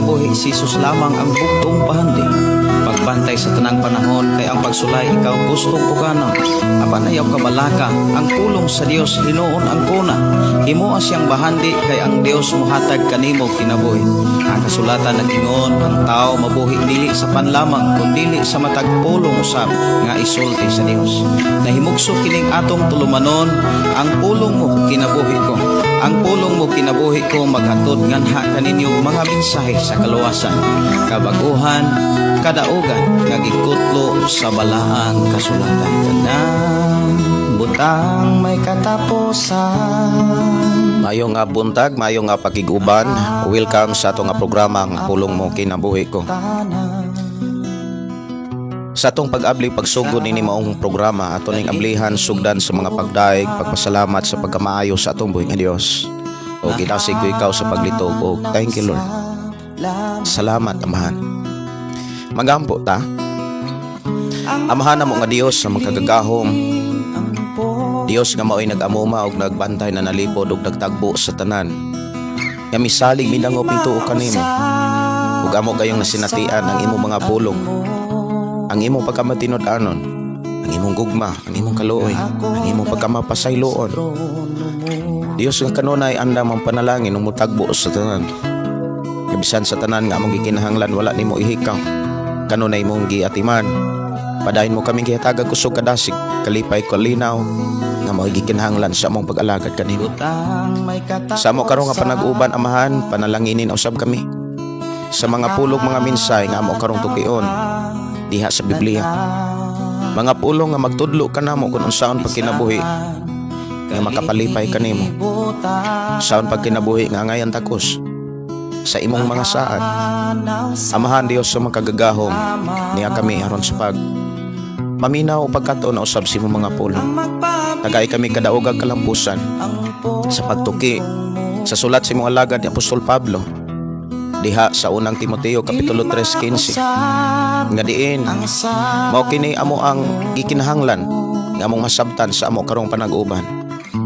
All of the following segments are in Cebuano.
kinabuhi, si Jesus lamang ang bugtong bahandi. Pagbantay sa tanang panahon kay ang pagsulay ikaw gustong pukanon. Apan ayaw kabalaka, ang pulong sa Dios hinuon ang kuna. Himoa siyang bahandi kay ang Dios mohatag kanimo kinabuhi. Ang kasulatan nag-ingon, ang tao mabuhi dili sa pan lamang kundili sa matag pulong usab nga isulti sa Dios. Nahimugso kining atong tulumanon, ang pulong mo kinabuhi ko. Ang pulong mo kinabuhi ko maghatod nganha kaninyo mga mensahe sa kaluwasan, kabaguhan, kadaugan nga gikutlo sa balaang kasulatan. Tanang butang may katapusan. Mayo nga buntag, mayo nga pakiguban. Welcome sa ato nga programa nga Pulong Mo Kinabuhi Ko. Sa atong pag-abli, pagsugod nini maong programa, ato ning ablihan sugdan sa mga pagdaig, pagpasalamat sa pagkamaayo sa atong buhi nga Dios. O gidasig ko ikaw sa paglitog o thank you, Lord. Salamat, Amahan. Magampo ta. Amahan namo nga Dios sa makagagahom. Dios nga mao'y nag-amuma og nagbantay na nalipod og nagtagbo sa tanan. Nga misalig midangop ituo kanimo. Ug amo kayong nasinatian ang imong mga pulong. Ang imong pagkamatinud-anon, ang imong gugma, ang imong kaluoy, ang imong pagkamapasayloon. Dios nga kanunay andam ang panalangin ug mutagbo sa tanan. Nga bisan sa tanan nga among gikinahanglan wala nimo ihikaw. Kanunay mong giatiman. Padayon mo kaming gihatagag kusog, kadasig, kalipay, kalinaw nga mao gikinahanglan sa among pag-alagad kanimo. Sa amo karon nga panag-uban, Amahan, panalanginin usab kami sa mga pulong, mga mensahe nga amo karong tukion diha sa Biblia. Mga pulong nga magtudlo kanamo kung unsaon pagkinabuhi nga makapalipay kanimo. Saon pagkinabuhi nga angayan takos sa imong mga saad. Amahan Dios sa makagagahom, niya kami aron sa pag maminaw o pagkatuon na usab sa imong mga pulong. Tagay kami kadaogag kalampusan sa pagtuki sa sulat sa imong alagad ni Apostol Pablo diha sa Unang Timoteo kapitulo 3:15 nga diin mao kini amo ang gikinahanglan nga among masabtan sa amo karong panag-uban.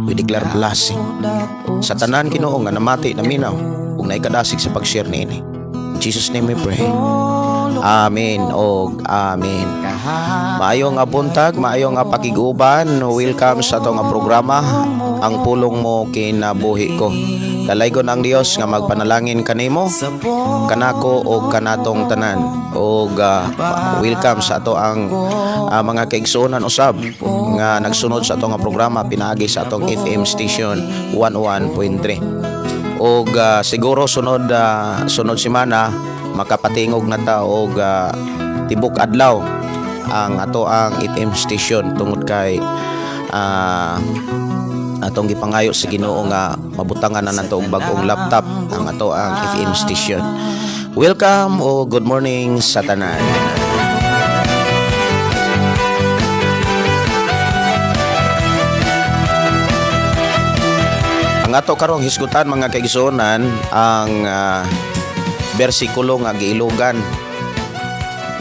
We declare blessing sa tanan, Ginoo, nga namati, naminaw ug naikadasig sa pag-share niini. In Jesus' name we pray. Amen og amen. Maayo nga buntag, maayo nga pakiguban. Welcome sa atong nga programa, Ang Pulong Mo Kinabuhi Ko. Dalaygon ang Dios nga magpanalangin kanimo, kanako og kanatong tanan. Og welcome sa ato ang mga kaigsuonan usab nga nagsunod sa atong nga programa pinaagi sa atong FM station 101.3. Og siguro sunod semana makapatingog na ta og tibok adlaw ang ato ang FM station tungod kay atong gipangayo sa Ginoo nga mabutangan na nato og bag-ong laptop ang ato ang FM station. Welcome o good morning sa tanan. Ang ato karong hisgutan, mga kaigsuonan, ang bersikulo nga giilugan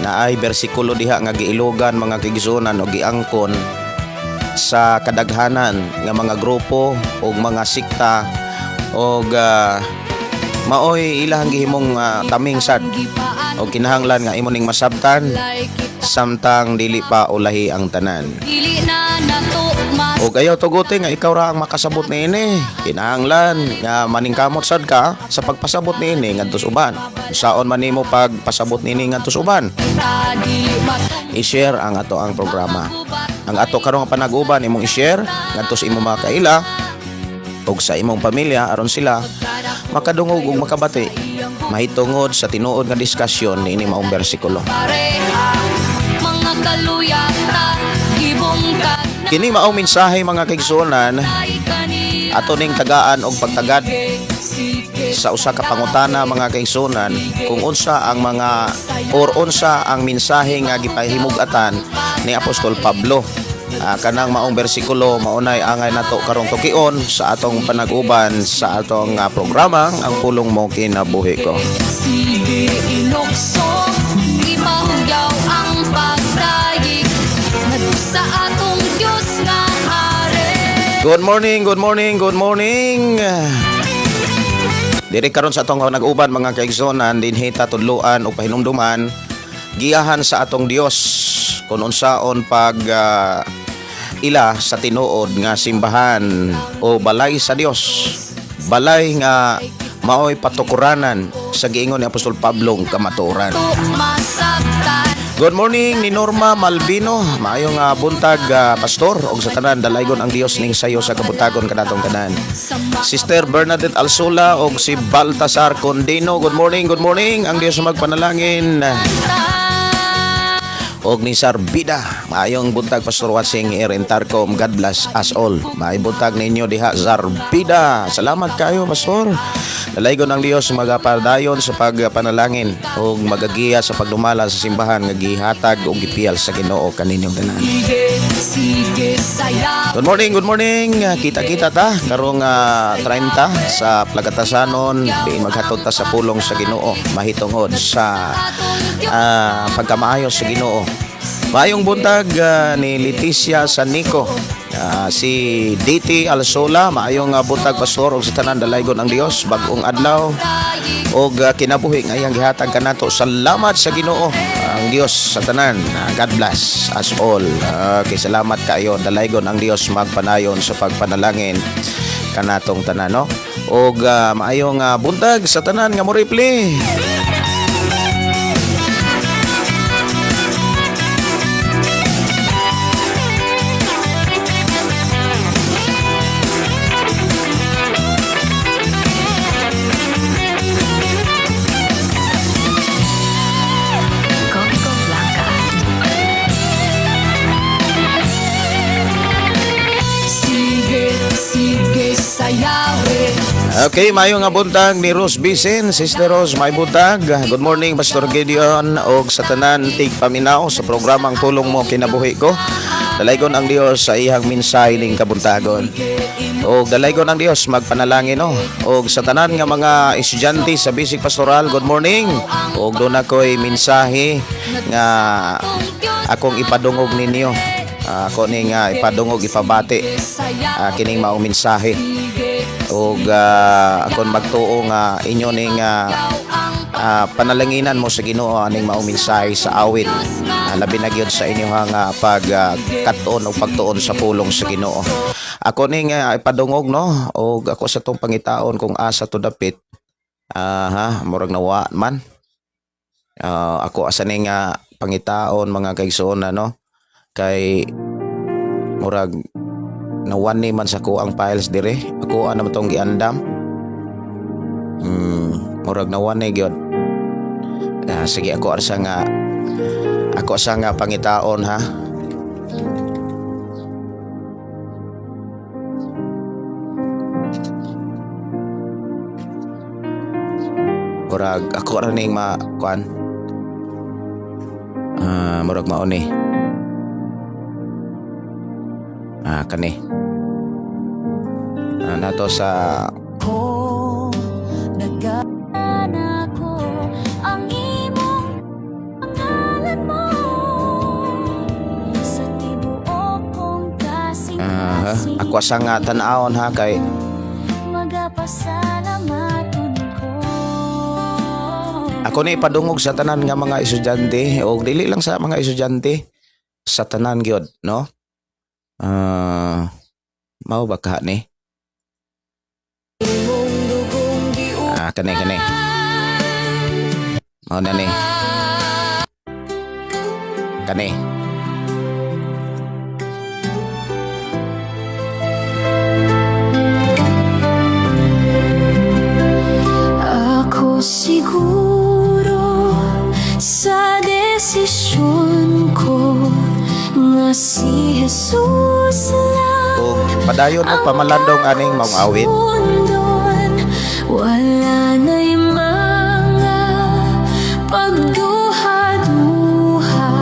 na ay bersikulo diha nga giilugan, mga kaigsuonan, o giangkon sa kadaghanan nga mga grupo o mga sikta og maoy ilahang gihimong taming sad o kinahanglan nga imo ning masabtan samtang dili pa ulahi ang tanan. Dili na nato mas O ayaw tuguti nga ikaw ra ang makasabot niini. Kinahanglan nga maningkamot sad ka sa pagpasabot niini ngadto sa uban. Saon man nimo pagpasabot niini ngadto sa uban? Ta dili matong I-share ang ato ang programa. Ang ato karong panag-uban imong i-share ngadto sa imong mga kaila ug sa imong pamilya aron sila makadungog ug makabati mahitungod sa tinuod nga diskusyon niini maong bersikulo. Pareha mga kaluya ta gibungkag na. Kini maong mensahe, mga kaigsuonan, Ay kani ato ning tagaan og pagtagad sige sa usa ka pangutana, mga kaigsuonan, kung unsa ang mga or unsa ang mensahe nga gipahimug-atan ni Apostol Pablo. Kanang maong bersikulo maunay angay nato karong tukion sa atong panag-uban sa atong programa Ang Pulong Mo Kinabuhi Ko. Sige inukso ipahugyaw ang pagdayeg ngadto sa atong Dios nga hari. Good morning, good morning, good morning. Diri karon sa atong nag-uban, mga kaigsuonan, dinhi ta tudloan o pahinumduman, giyahan sa atong Dios kung unsaon pag ila sa tinuod nga simbahan o balay sa Dios. Balay nga maoy patukuranan sa giingon ni Apostol Pablo kamatuoran. Masabtan. Good morning ni Norma Malvino. Maayong buntag, pastor ug sa tanan. Dalaygon ang Dios ning sayo sa kabuntagon kanatong tanan. Sister Bernadette Alsula ug si Baltasar Condino. Good morning, good morning. Ang Dios magpanalangin. Og ni Sarbida. Maayong buntag, Pastor watching here in Tarcom. God bless us all. Maayong buntag ninyo diha, Sarbida. Salamat kayo, Pastor. Dalaygon ang Dios magapadayon sa pagpanalangin ug magagiya sa pagdumala sa simbahan nga gihatag ug gipiyal sa Ginoo kaninyong tanan. Sige, sige, saya. Good morning, good morning. Kita-kita ta karong 30 sa Plagatasanon, diin maghatod ta sa pulong sa Ginoo mahitungod sa pagkamaayo sa Ginoo. Maayong buntag ni Leticia Sanico. Si DT Alsola, maayong buntag, pastor ug sa tanan. Dalaygon ang Dios, bag-ong adlaw og kinabuhi nga iyang gihatag kanato. Salamat sa Ginoo ang Dios sa tanan. God bless us all. Okay, salamat kayo. Dalaygon ang Dios magpanayon sa pagpanalangin kanatong tanan, no? Og maayong buntag sa tanan nga mo reply. Comico Blanca. Sige, sige, sayawe. Okay, maayong nga buntag ni Rose Bicen, Sister Rose, may buntag. Good morning, Pastor Gideon og sa tanan tig paminaw sa programang Pulong Mo Kinabuhi Ko. Dalaygon ang Dios sa iyang mensahe ning kabuntagon. Og dalaygon ang Dios magpanalangin, no. Og sa tanan nga mga estudyante sa Basic Pastoral, good morning. Og doon ako'y mensahe nga akong ipadungog ninyo. Ako ning ipadungog, ipabati kining maong mensahe ug akon magtuo nga inyo ning panalanginan mo sa Ginoo aning maong mensahe sa awit. Labi na gyud sa inyong pag kat-on o pagtuon sa pulong sa Ginoo. Ako ning ipadungog, no, ug ako sa tong pangitaon kung asa to dapit. Ha, murag nawa man. Ako asa ning pangitaon, mga kaigsoon, no, kay murag nawan ni man sa kuang files dire. Ako ano tong giandam. Murag nawan ni gyud. Sige, ako asa nga pangitaon, ha. Murag ako ra ning ma kuan. Murag mao ni. Kani. Nato sa Ko ang imong pangalan mo sa tibuok kong kasing-kasing. Ako asa nga tan-awon, ha, kay Magapasalamaton ko. Ako ni ipadungog sa tanan nga mga estudyante o dili lang sa mga estudyante, sa tanan gyud, no. Mao ba ka ni? Kani kani. Mao na ni. Kani. Ako siguro sa desisyon ko nga si Jesus lang Og padayon mo pamalandong aning maong awit. Sundon, wala na'y mga pagduha-duha,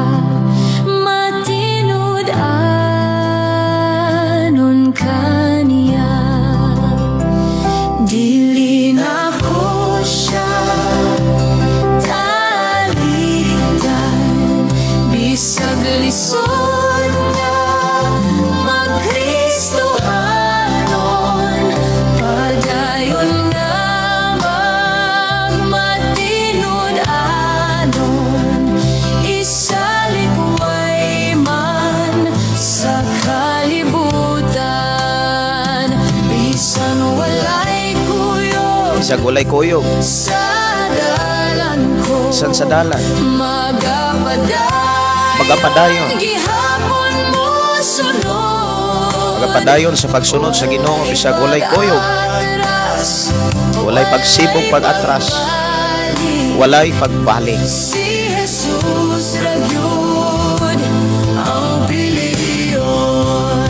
matinud-anon kaniya. Dili na ko siya talikdan, bisag lisod nga magkristohanon, padayon nga Bisag walay kuyog. Sa dalan ko. Bisan sa dalan. Magapadayon. Magapadayon. Gihapon mo sunod. Magapadayon sa pagsunod sa Ginoo bisag walay kuyog. Atras, Walay pagsibog pag-atras. Walay Walay pagbalik. Si Jesus ra gyud ang pilion,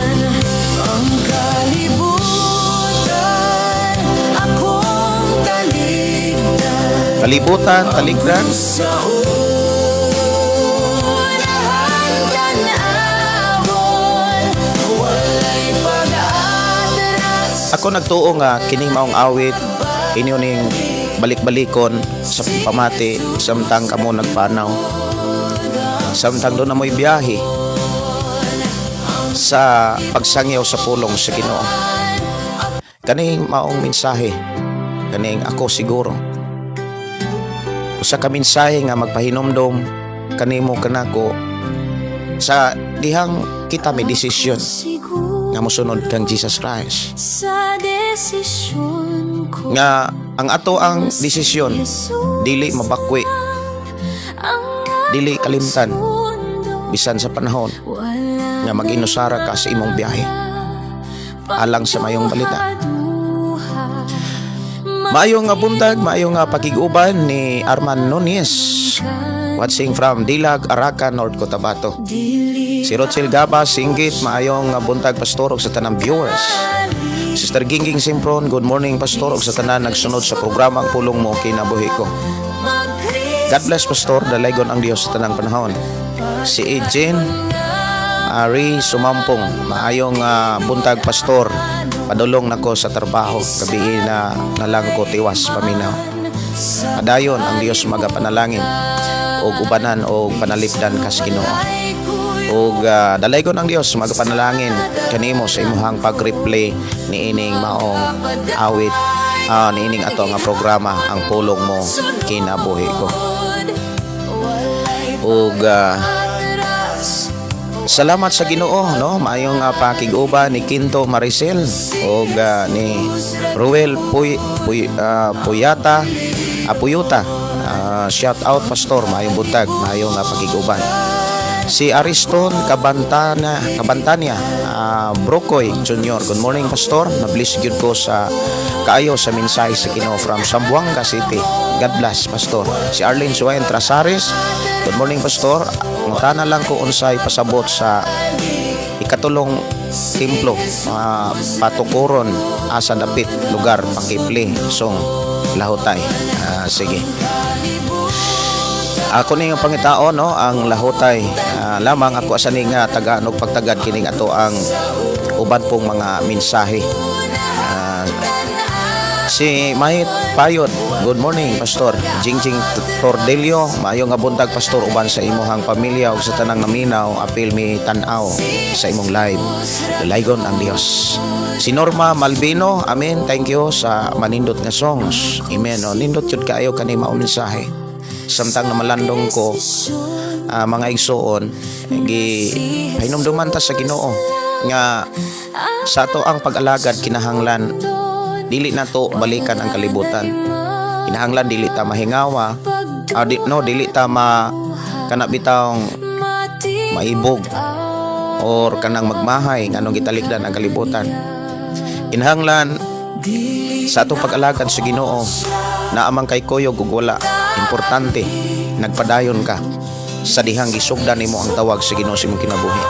ang kalibutan akong talikdan. Kalibutan, talikdan. Sa unahan tan-awon, walay pag-atras. Ako nagtuo nga kining maong awit inyo ning balik-balikon sa pamati samtang kamo nagpanaw. Samtang duna mo'y biyahe sa pagsangyaw sa pulong sa Ginoo. Kaning maong mensahe, kaning "Ako Siguro." Usa ka mensahe nga magpahinomdom kanimo, kanako, sa dihang kita may desisyon Siguro nga mosunod kang Jesus Christ. Sa desisyon ko. Nga ang ato ang desisyon dili mabakwi, ang dili kalimtan sundo. Bisan sa panahon Wala nga mag-inusara ka sa imong biyahe alang sa mayong balita. Maayo nga buntag, maayo nga pakig-uban ni Arman Nunez. Watching from Dilag, Arakan, North Cotabato. Si Rochel Gaba, Singgit, maayong nga buntag, pastor, ug sa tanang viewers. Sister Gingging Simpron, good morning, pastor, ug sa tanan nagsunod sa programa "Ang Pulong Mo Kinabuhi Ko." God bless, pastor, dalaygon ang Dios sa tanang panahon. Si Eugene Ari Sumampong, maayong buntag, pastor. Padulong nako sa trabaho, gabii na nalang ko tiwas paminaw. Padayon ang Dios magapanalangin og ubanan og panalipdan kas Ginoo. Og dalaygon ang Dios magapanalangin kanimo sa imuhang pag-replay niining maong awit, niining ato nga programa "Ang Pulong Mo Kinabuhi Ko." Ug salamat sa Ginoo, no? Maayong pakig-uban ni Quinto Maricel ug ni Ruel Puy, Puy Puyata Apuyuta. Shout out, pastor, maayong buntag, maayong pakig-uban. Si Ariston Cabantana Cabantania Brokoy Jr. Good morning, pastor. Na-bless gyud ko sa kaayo sa mensahe sa Ginoo from Zamboanga City. God bless, pastor. Si Arlene Suayen Trasares. Good morning, pastor. Ngutana lang ko unsay pasabot sa ikatulong templo, patukuron, asa dapit lugar, paki-play song "Lahutay." Sige. Ako ni ang pangitaon, no, ang "Lahutay." Lamang ako asa ni nga tagaan og pagtagad kining ato ang uban pong mga mensahe. Si Mahit Payod, good morning, pastor. Jingjing Tordelio, maayo nga buntag, pastor, uban sa imuhang pamilya ug sa tanang naminaw, apil mi tan-aw sa imong live. Dalaygon ang Dios. Si Norma Malvino, amen. Thank you sa manindot nga songs. Amen. No, nindot jud kaayo kani mao mensahe. Samtang namalandong ko, mga igsuon, gi pahinumduman ta sa Ginoo nga sa ato ang pag-alagad kinahanglan dili nato balikan ang kalibutan. Kinahanglan dili ta mahingawa, di, no, dili ta ma kana bitawng maibog or kanang magmahay nganong gitalikdan ang kalibutan. Kinahanglan sa atong pag-alagad sa Ginoo, naa man kay kuyog ug wala, importante nagpadayon ka sa dihang gisugdan nimo ang tawag sa Ginoo sa imong kinabuhi.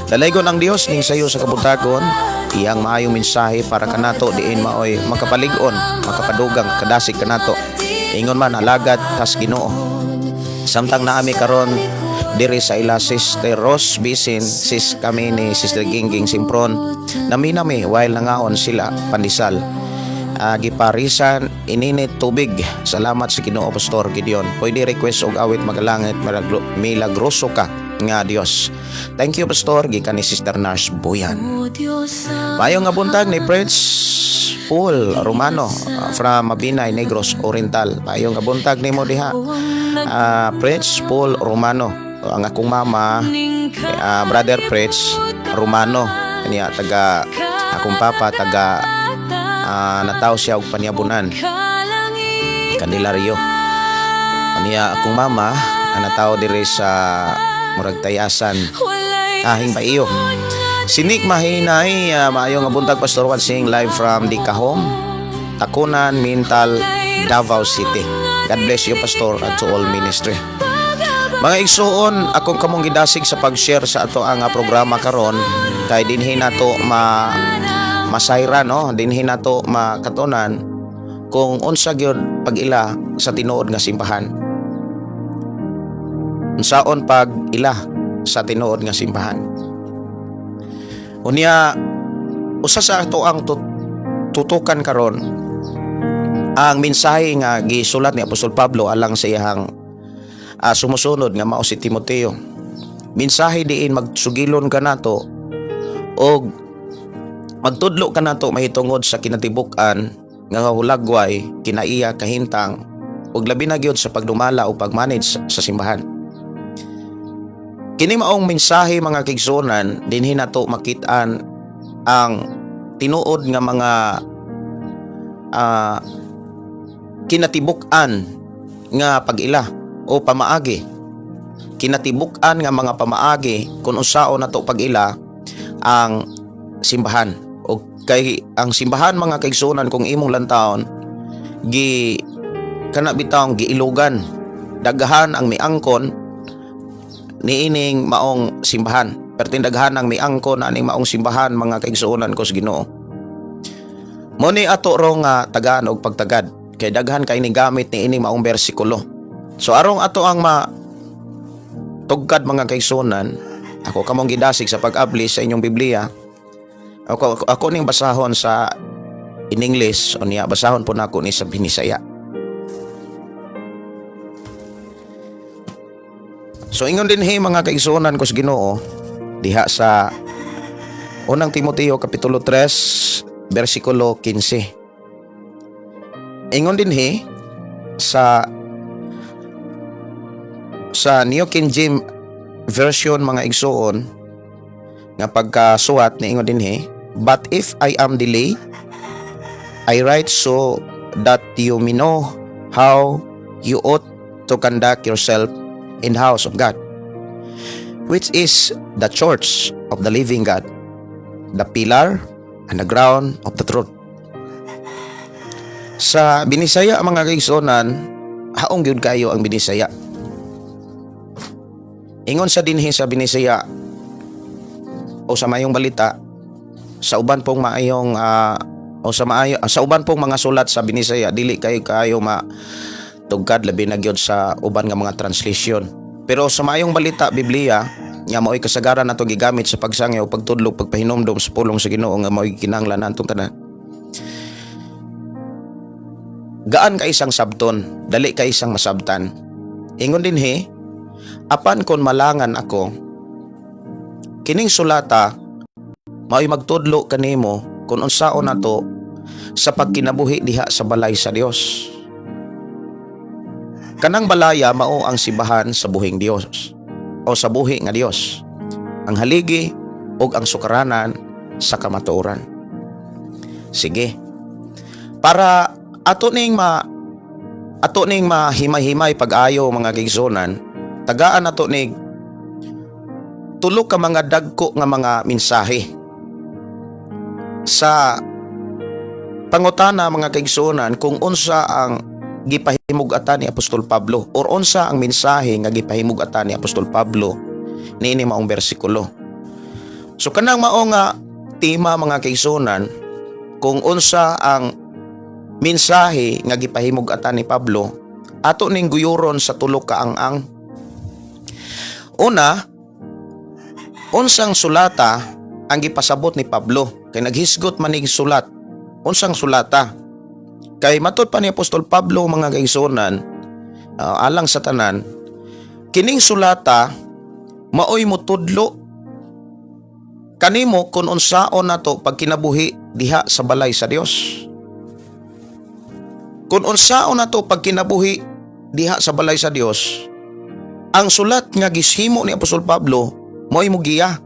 Dalaygon ang Dios ning sayo sa kabuntagon, iyang maayong mensahe para kanato diin maoy makapalig-on, makapadugang kadasig kanato. Ingon man alagad tas Ginoo. Samtang naami karon diri sa ila Sister Rose Bisin, sis kami ni Sister Gingging Simpron, nami while nangaon sila pandesal. Giparisan ininit tubig. Salamat sa Ginoo, Pastor Gideon. Pwede request og awit "Magalangit Milagroso Ka nga Dios"? Thank you, Pastor, gikan ni Sister Nurse Buyan. Maayong nga buntag ni Prince Paul Romano from Mabinay, Negros Oriental. Maayong nga buntag nimo diha. Prince Paul Romano. Ang akong mama, Brother Prince Romano. Kaniya taga akong papa taga nataw siya og Panyabunan. Candelario. Unya akong mama ang natawo diri sa murag Tayasan, Walay Ahing Baiyo. rason nga Si Nick Mahinay, maayo nga buntag, Pastor Wansing, live from Dikahom, Tacunan, Mintal, Davao City. God bless you, Pastor, and to all ministry. Mga igsuon, akong kamong gidasig sa pag-share sa ato ang programa karon kay dinhi nato ma masayra, no, dinhi nato makatunan kung unsa gyud pag-ila sa tinuod nga simbahan. Unsaon pag-ila sa tinuod nga simbahan. Unya usa sa ato ang tutukan karon ang mensahe nga gisulat ni Apostol Pablo alang sa iyang sumusunod nga mao si Timoteo. Mensahe diin magsugilon ka nato og magtudlo ka nato mahitungod sa kinatibuk-an nga hulagway, kinaiya, kahintang ug labi na gyud sa pagdumala o pag-manage sa simbahan. Kini maong mensahe, mga kaigsuonan, dinhi nato makit-an ang tinuod nga mga kinatibuk-an nga pag-ila o pamaagi. Kinatibuk-an nga mga pamaagi kung unsaon nato pag-ila ang simbahan. O kay ang simbahan, mga kaigsuonan, kung imong lantawon, gi kana bitawng giilugan. Daghan ang miangkon niining maong simbahan. Perting daghan ang miangkon aning maong simbahan, mga kaigsuonan ko sa Ginoo. Mo ni ato ro nga tagaan og pagtagad kay daghan kay ni gamit ni ining maong bersikulo. So arong ato ang ma tugkad, mga kaigsuonan, ako kamong gidasig sa pag-abli sa inyong Biblia. Ako ning basahon sa in English unya basahon po nako ni sa Binisaya. So ingon dinhi, mga kaigsuonan ko sa Ginoo, diha sa Unang Timoteo kapitulo 3 bersikulo 15. Ingon dinhi sa New King James Version, mga igsuon, nga pagkasuwat ni ingon dinhi, "But if I am delayed, I write so that you may know how you ought to conduct yourself in the house of God, which is the church of the living God, the pillar and the ground of the truth." Sa Binisaya, mga kaigsuonan, haong gyud kayo ang Binisaya. Ingon sa dinhi sa Binisaya o sa Maayong Balita, sa uban pong maayong o sa maayo, sa uban pong mga sulat sa Binisaya, dili kayo kayo ma tugkad, labi na gyud sa uban nga mga translation. Pero sa Maayong Balita Biblia nga mao'y kasagaran nato gigamit sa pagsangyaw, pagtudlo, pagpahinomdom sa pulong sa Ginoo nga mao'y kinahanglan natong tanan. Gaan kay isang sabton, dali kay isang masabtan. Ingon dinhi, "Apan kon malangan ako, kining sulata mao'y magtudlo kanimo kung unsaon nato sa pagkinabuhi diha sa balay sa Dios." Kanang balaya mao ang simbahan sa buhing Dios o sa buhi nga Dios. Ang haligi ug ang sukaranan sa kamatuoran. Sige. Para ato ning mahimay-himay pag-ayo, mga kaigsuonan, tagaan nato ni tulo ka mga dagko nga mga mensahe. Sa pangutana, mga kaigsuonan, kung unsa ang gipahimug-atan ni Apostol Pablo or unsa ang mensahe nga gipahimug-atan ni Apostol Pablo niini maong bersikulo. So kanang mao nga tema, mga kaigsuonan, kung unsa ang mensahe nga gipahimug-atan ni Pablo, ato ning guyuron sa tulo ka ang-ang. Una, unsang sulata ang gipasabot ni Pablo? Kay naghisgot man nig sulat. Unsang sulata? Kay matud pa ni Apostol Pablo, mga kaigsuonan, alang sa tanan, kining sulata maoy mutudlo kanimo kung unsaon nato pagkinabuhi diha sa balay sa Dios. Kung unsaon nato pagkinabuhi diha sa balay sa Dios, ang sulat nga gishimo ni Apostol Pablo mo'y mugiya.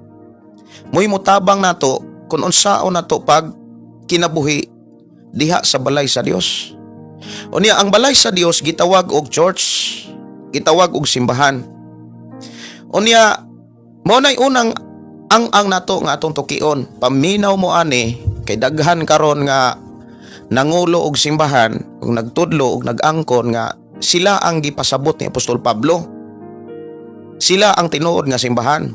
Mo'y mutabang nato kung unsaon nato pag kinabuhi diha sa balay sa Dios. Unya, ang balay sa Dios gitawag og church, gitawag og simbahan. Unya, mao nay unang ang nato nga atong tukion. Paminaw mo ani kay daghan karon nga nangulo og simbahan ug nagtudlo og nag-angkon nga sila ang gipasabot ni Apostol Pablo. Sila ang tinuod nga simbahan.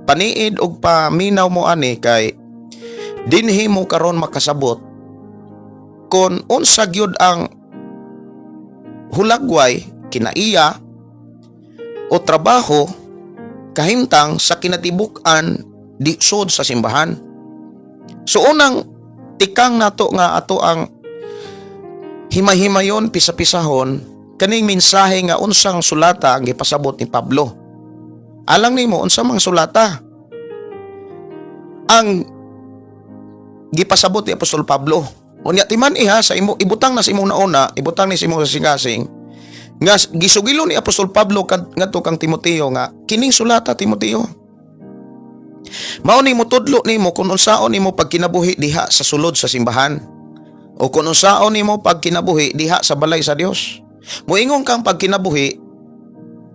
Paniid og paminaw mo ani kay dinhi mo karon makasabot kon unsa gyud ang hulagway, kinaiya o trabaho, kahimtang sa kinatibuk-an di sud sa simbahan. So unang tikang nato nga ato ang himay-himayon, pisa-pisahon kaning mensahe nga unsang sulata ang gipasabot ni Pablo. Alang nimo, unsa mang sulata ang gipasabot ni Apostol Pablo? Unya, timan iha sa imo, ibutang na sa imong nauna, ibutang ni sa imong kasing-kasing nga gisugilo ni Apostol Pablo ngadto kang Timoteo nga kining sulata, Timoteo, mao ni motudlo nimo kung unsaon nimo pagkinabuhi diha sa sulod sa simbahan o kung unsaon nimo pagkinabuhi diha sa balay sa Dios. Moingon kang pagkinabuhi,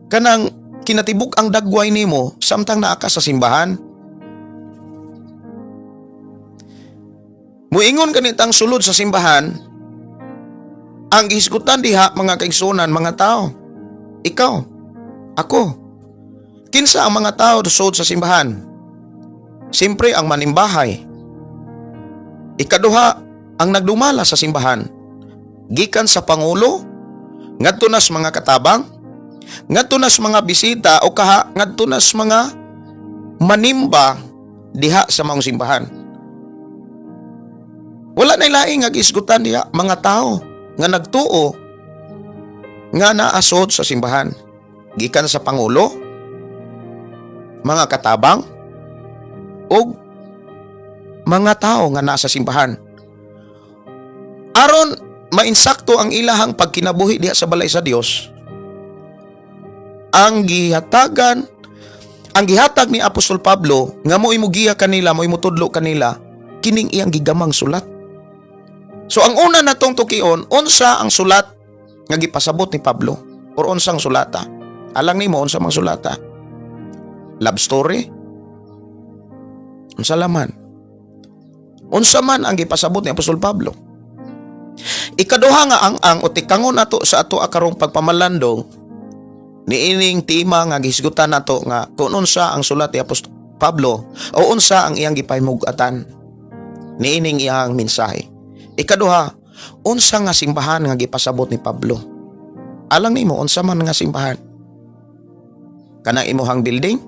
kanang kinatibuk ang dagway nimo samtang naa ka sa simbahan. Muingon kanitang sulod sa simbahan, ang gihisgutan diha, mga kaigsunan, mga tao. Ikaw, ako. Kinsa ang mga tao sulod sa simbahan? Siyempre, ang manimbahay. Ikaduha, ang nagdumala sa simbahan. Gikan sa pangulo, ngadto nas mga katabang, ngadto nas mga bisita o kaha ngadto nas mga manimba diha sa maong simbahan. Wala na laing nga gihisgutan diha, mga tao nga nagtuo nga naasod sa simbahan. Gikan sa pangulo, mga katabang, ug mga tao nga nasa simbahan. Aron mainsakto ang ilahang pagkinabuhi diha sa balay sa Dios, ang gihatag ni Apostol Pablo nga mo imugiya kanila, mo imutudlo kanila kining iyang gigamang sulat. So ang una natong tukion, unsa ang sulat nga gipasabot ni Pablo or unsang sulata? Alang nimo, unsa mang sulata? Love story? Unsa laman? Unsa man ang gipasabot ni Apostol Pablo? Ikaduha nga ang o tikangon nato sa ato akarong pagpamalandong niining tema nga gihisgutan nato nga kung unsa ang sulat ni Apostol Pablo o unsa ang iyang gipahimug-atan niining iyang mensahe. Ikaduha, unsa nga simbahan nga gipasabot ni Pablo? Alang nimo, unsa man nga simbahan? Kanang imuhang building?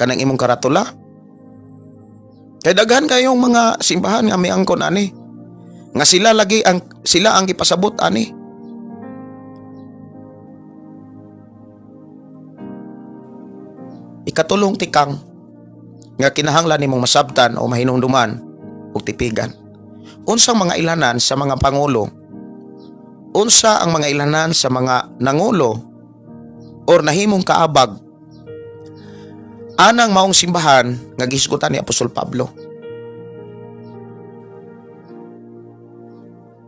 Kanang imong karatula? Kay daghan kayong mga simbahan nga miangkon ani. Nga sila lagi ang sila ang gipasabot ani. Ikatulong tikang nga kinahanglan nimong masabtan o mahinumduman ug tipigan. Unsang mga ilanan sa mga pangulo? Unsa ang mga ilanan sa mga nangulo or nahimong kaabag anang maong simbahan nga gihisgutan ni Apostol Pablo?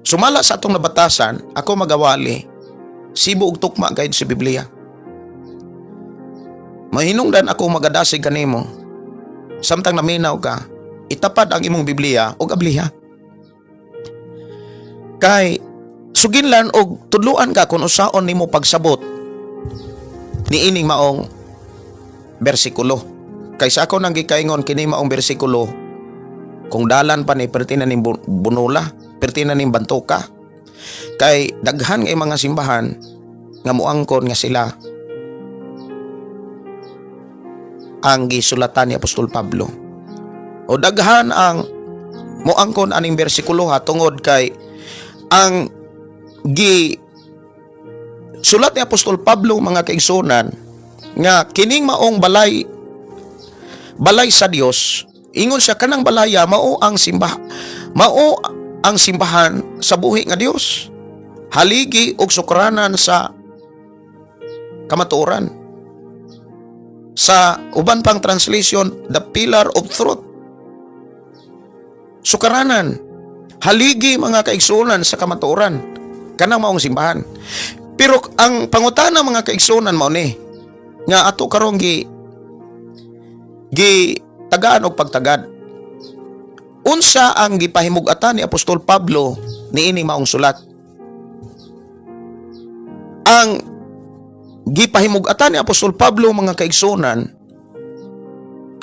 Sumala sa atong nabatasan, ako magawali, sibo og tukma gayud sa Biblia. Mahinungdan ako magadasig kanimo. Samtang naminaw ka, itapad ang imong Biblia ug abliha. Kay suginlan og tudluan ka kung usaon nimo pagsabot niining maong bersikulo. Kay sa ako nang gikaingon, kini maong bersikulo, kung dalan pa ni, perti na ning bunula, perti na ning bantuka. Kay daghan kay mga simbahan nga muangkon nga sila ang gisulatan ni Apostol Pablo. O daghan ang muangkon aning bersikulo ha, tungod kay ang gi sulat ni Apostol Pablo, mga kaigsunan, nga kining maong balay, balay sa Dios, ingon siya, kanang balaya mao ang simbahan sa buhi nga Dios, haligi og sukranan sa kamatuoran. Sa uban pang translation, the pillar of truth, sukaranan, haligi, mga kaigsunan, sa kamatuoran. Kanang maong simbahan. Pero ang pangutana, mga kaigsunan, mao ni nga ato karong gi gi tagaan og pagtagad. Unsa ang gipahimug-atan ni Apostol Pablo niini maong sulat? Ang gipahimug-atan ni Apostol Pablo, mga kaigsunan,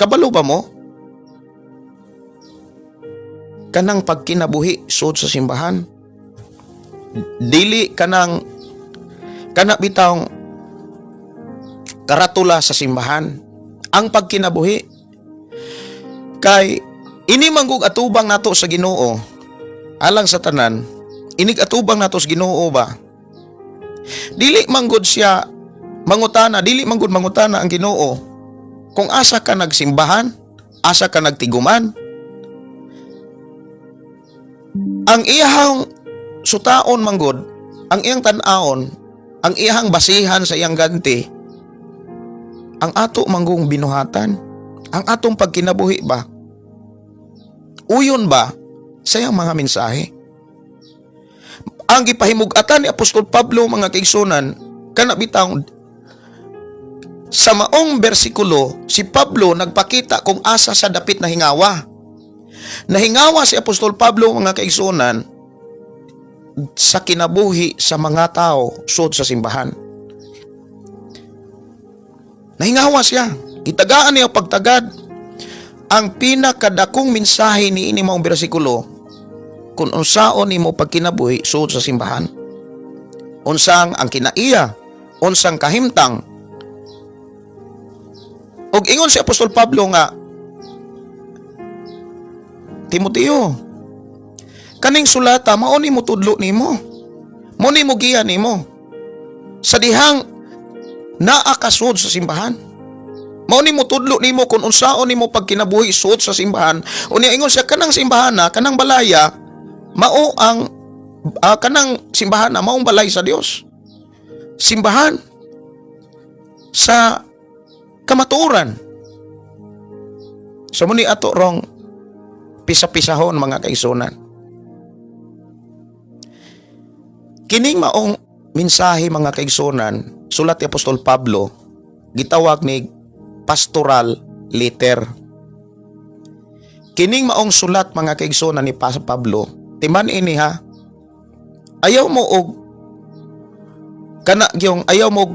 kabalo ba mo? Kanang pagkinabuhi sud sa simbahan. Dili kanang kana bitawng karatula sa simbahan. Ang pagkinabuhi kay ini manggug atubang nato sa Ginoo alang sa tanan, inig atubang nato sa Ginoo ba, dili manggod siya mangutana, dili manggod mangutana ang Ginoo kung asa ka nagsimbahan, asa ka nagtiguman. Ang iyang sutaon manggod, ang iyang tan-aon, ang iyang basihan sa iyang ganti, ang ato manggong binuhatan, ang atong pagkinabuhi ba, uyon ba sa iyang mga mensahe. Ang gipahimug-atan ni Apostol Pablo, mga kaigsunan, kana bitang sa maong bersikulo, si Pablo nagpakita kung asa sa dapit na hingawa. Nahingawa si Apostol Pablo, mga kaigsunan, sa kinabuhi sa mga tao sud sa simbahan. Nahingawa siya. Gitagaan niya pagtagad ang pinakadakong mensahe ni ini maong bersikulo kung unsaon nimo pagkinabuhi sud sa simbahan. Unsang ang kinaiya, unsang kahimtang. Og ingon si Apostol Pablo nga, "Timoteo, kaning sulata mao ni mo tudlo nimo. Mao ni mo giya nimo. Sa dihang naa ka sud sa simbahan. Mao ni mo tudlo nimo kung unsaon nimo pagkinabuhi sud sa simbahan." Unya ingon siya, kanang simbahan na, kanang balaya, mao ang kanang simbahan na maong balay sa Dios. Simbahan sa kamatuoran. So muni ato rong pisa-pisahon, mga kaigsunan. Kining maong mensahe, mga kaigsunan, sulat ni Apostol Pablo, gitawag ni pastoral letter. Kining maong sulat, mga kaigsunan, ni Pablo, timan ini ha. Ayaw mo og kana gyong ayaw mo og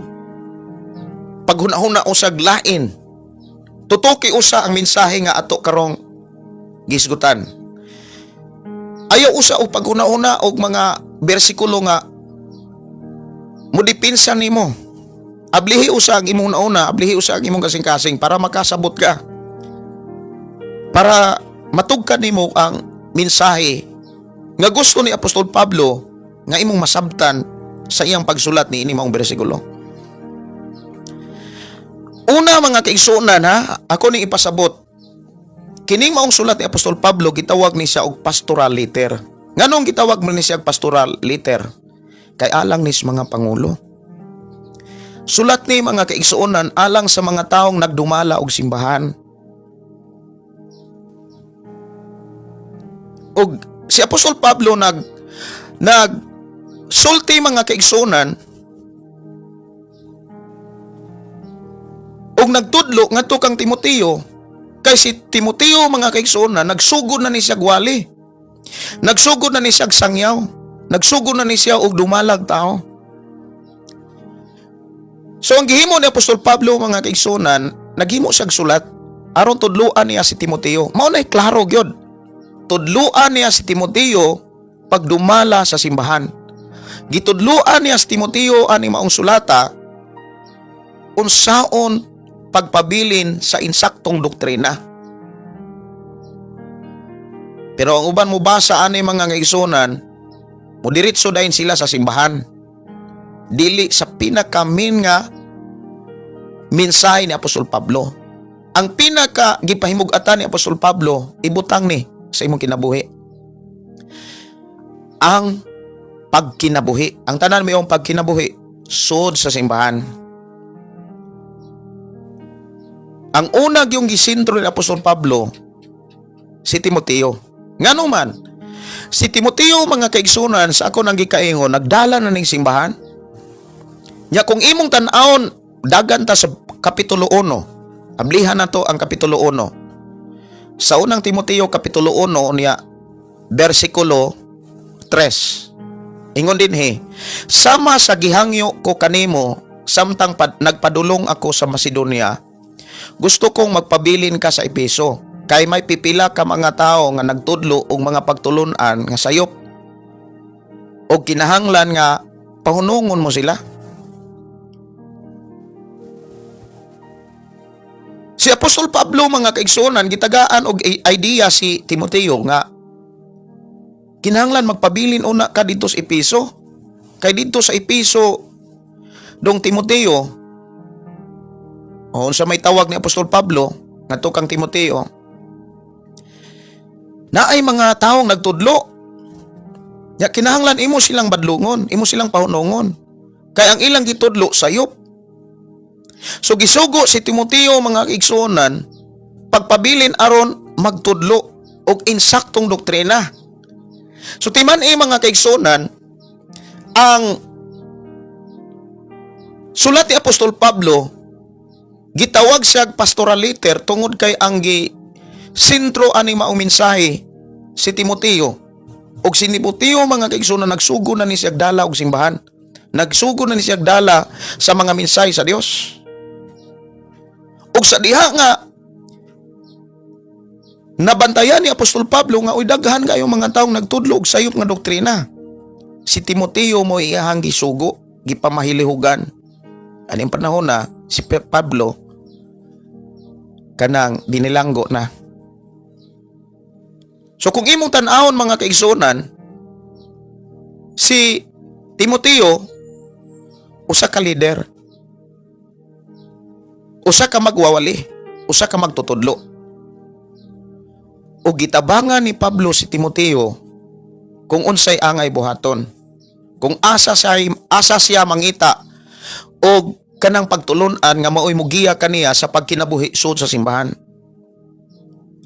paghuna-huna usag lain. Tutuki usa ang mensahe nga ato karong gisgutan. Ayaw usa og paghuna-huna og mga bersikulo nga mudipinsa nimo. Ablihi usa ang imong nauna, ablihi usa ang imong kasing-kasing para makasabot ka. Para matugkad nimo ang mensahe nga gusto ni Apostol Pablo nga imong masabtan sa iyang pagsulat ni ini maong bersikulo. Una, mga kaigsuonan ha, ako ning ipasabot. Kining maong sulat ni Apostol Pablo, gitawag ni siya og pastoral letter. Nganong gitawag man ni siya og pastoral letter? Kay alang ni sa mga pangulo. Sulat ni, mga kaigsuonan, alang sa mga taong nagdumala og simbahan. Og si Apostol Pablo nag nag sulti, mga kaigsuonan, og nagtudlo ngadto kang Timoteo, kay si Timoteo, mga kaigsuonan, nagsugod na ni siya gwali. Nagsugod na ni siya sangyaw. Nagsugod na ni siya og dumalag tao. So ang gihimo ni Apostol Pablo, mga kaigsuonan, naghimo siya sulat aron tudluan niya si Timoteo. Mao nay klaro gyud. Tudluan niya si Timoteo pagdumala sa simbahan. Gitudluan niya si Timoteo ani maong sulata unsaon pagpabilin sa insaktong doktrina. Pero ang uban mo basa ani, mga kaigsuonan, mudiretso dayon sila sa simbahan. Dili sa pinakamin nga mensahe ni Apostol Pablo. Ang pinaka gipahimug-atan ni Apostol Pablo, ibutang ni sa imong kinabuhi. Ang pagkinabuhi, ang tanan mo yung pagkinabuhi, sud sa simbahan. Ang unag yung gisintro ni Apostol Pablo, si Timoteo. Ngano man, Si Timoteo, mga kaigsunan, sa ako nang gikaingon, nagdala na ning simbahan. Nya kung imong tan-awon, dagan ta sa Kapitulo 1. Ablihan na to ang Kapitulo 1. Sa Unang Timoteo Kapitulo 1 niya, bersikulo 3. Ingon dinhi, "Sama sa gihangyo ko kanimo samtang nagpadulong ako sa Macedonia, gusto kong magpabilin ka sa Epeso kay may pipila ka mga tawo nga nagtudlo og mga pagtulun-an nga sayop og kinahanglan nga pahunungon mo sila." Si Apostol Pablo, mga kaigsuonan, gitagaan og idea si Timoteo nga kinahanglan magpabilin una ka didto sa Epeso. Kay didto sa Epeso, dong Timoteo, o unsa may tawag ni Apostol Pablo ngadto kang Timoteo, naay mga taong nagtudlo. Ya kinahanglan imo silang badlungon, imo silang pahunungon. Kay ang ilang gitudlo sayop. So gisugo si Timoteo, mga kaigsuonan, pagpabilin aron magtudlo og insaktong doktrina. So timan-i, mga kaigsuonan, ang sulat ni Apostol Pablo, gitawag siya pastoral letter tungod kay ang gi sentro ani maong mensahe si Timoteo. Og si Timoteo, mga kaigsuonan, nagsugo na ni siya dala og simbahan. Nagsugo na ni siya dala sa mga mensahe sa Dios. Og sa diha nga nabantayan ni Apostol Pablo nga uy, daghan kayo mga taong nagtudlo og sayop nga doktrina. Si Timoteo mo iyahang gisugo, gipamahilihugan. Aning panahon na si Pablo kanang binilanggo na. So kung imong tan-awon, mga kaigsuonan, si Timoteo usa ka leader. Usa ka magwawali, usa ka magtutudlo. O gitabangan ni Pablo si Timoteo kung unsay angay buhaton. Kung asa siya mangita og kanang pagtulun-an nga maoy mugiya kaniya sa pagkinabuhi sud sa simbahan.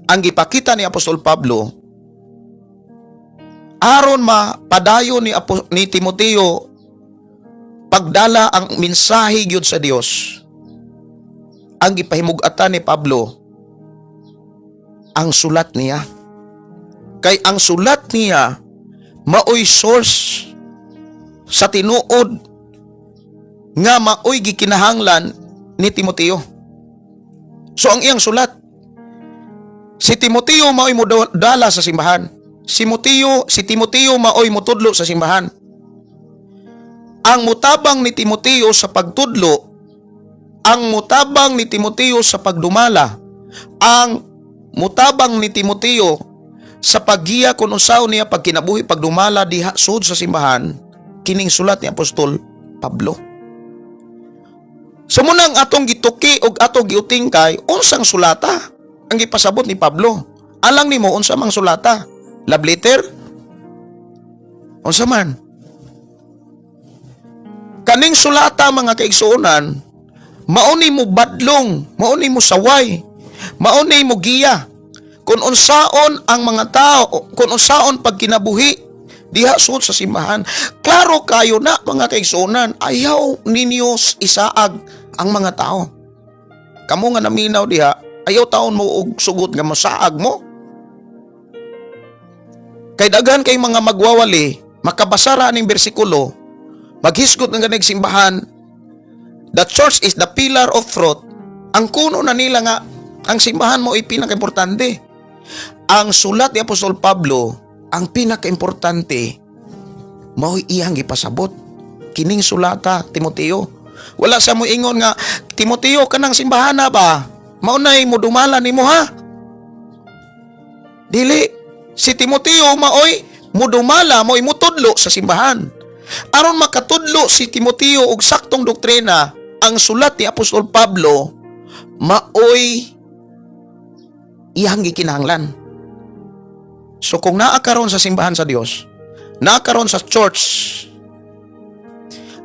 Ang gipakita ni Apostol Pablo aron mapadayon ni Timoteo pagdala ang mensahe gyud sa Dios. Ang gipahimug-atan ni Pablo ang sulat niya. Kay ang sulat niya maoy source sa tinuod nga maoy gikinahanglan ni Timoteo. So ang iyang sulat, si Timoteo maoy modala sa simbahan. Si Timoteo maoy motudlo sa simbahan. Ang mutabang ni Timoteo sa pagtudlo, ang mutabang ni Timoteo sa pagdumala, ang mutabang ni Timoteo sa paggiya kung unsaon niya pagkinabuhi, pagdumala diha sud sa simbahan, kining sulat ni Apostol Pablo. Sa munang atong gituki og atong giutingkay, unsang sulata ang gipasabot ni Pablo? Alang nimo, unsa mang sulata? Love letter? Unsa man? Kaning sulata, mga kaigsuonan, mauni mo badlong, mauni mo saway, mauni mo giya kung unsaon ang mga tao, kung unsaon pagkinabuhi diha sud sa simbahan. Klaro kayo na, mga kaigsuonan, ayaw ninyo isaag ang mga tao. Kamo nga naminaw diha, ayaw taon mo og sugot nga masaag mo. Kay daghan kay mga magwawali, makabasara ning bersikulo, maghisgot ng ganig simbahan, "The church is the pillar of truth." Ang kuno na nila nga ang simbahan mo ay pinakaimportante. Ang sulat ni Apostol Pablo, ang pinakaimportante, mao'y iyang gipasabot. Kining sulata, Timoteo. Wala sa mo ingon nga, "Timoteo, kanang simbahan na ba? Maunay mo dumala nimo ha." Dili. Si Timoteo maoy mudumala, maoy mutudlo sa simbahan. Aron makatudlo si Timoteo og saktong doktrina, ang sulat ni Apostol Pablo maoy iyang gikinahanglan. So kung naa karon sa simbahan sa Dios, naa karon sa church,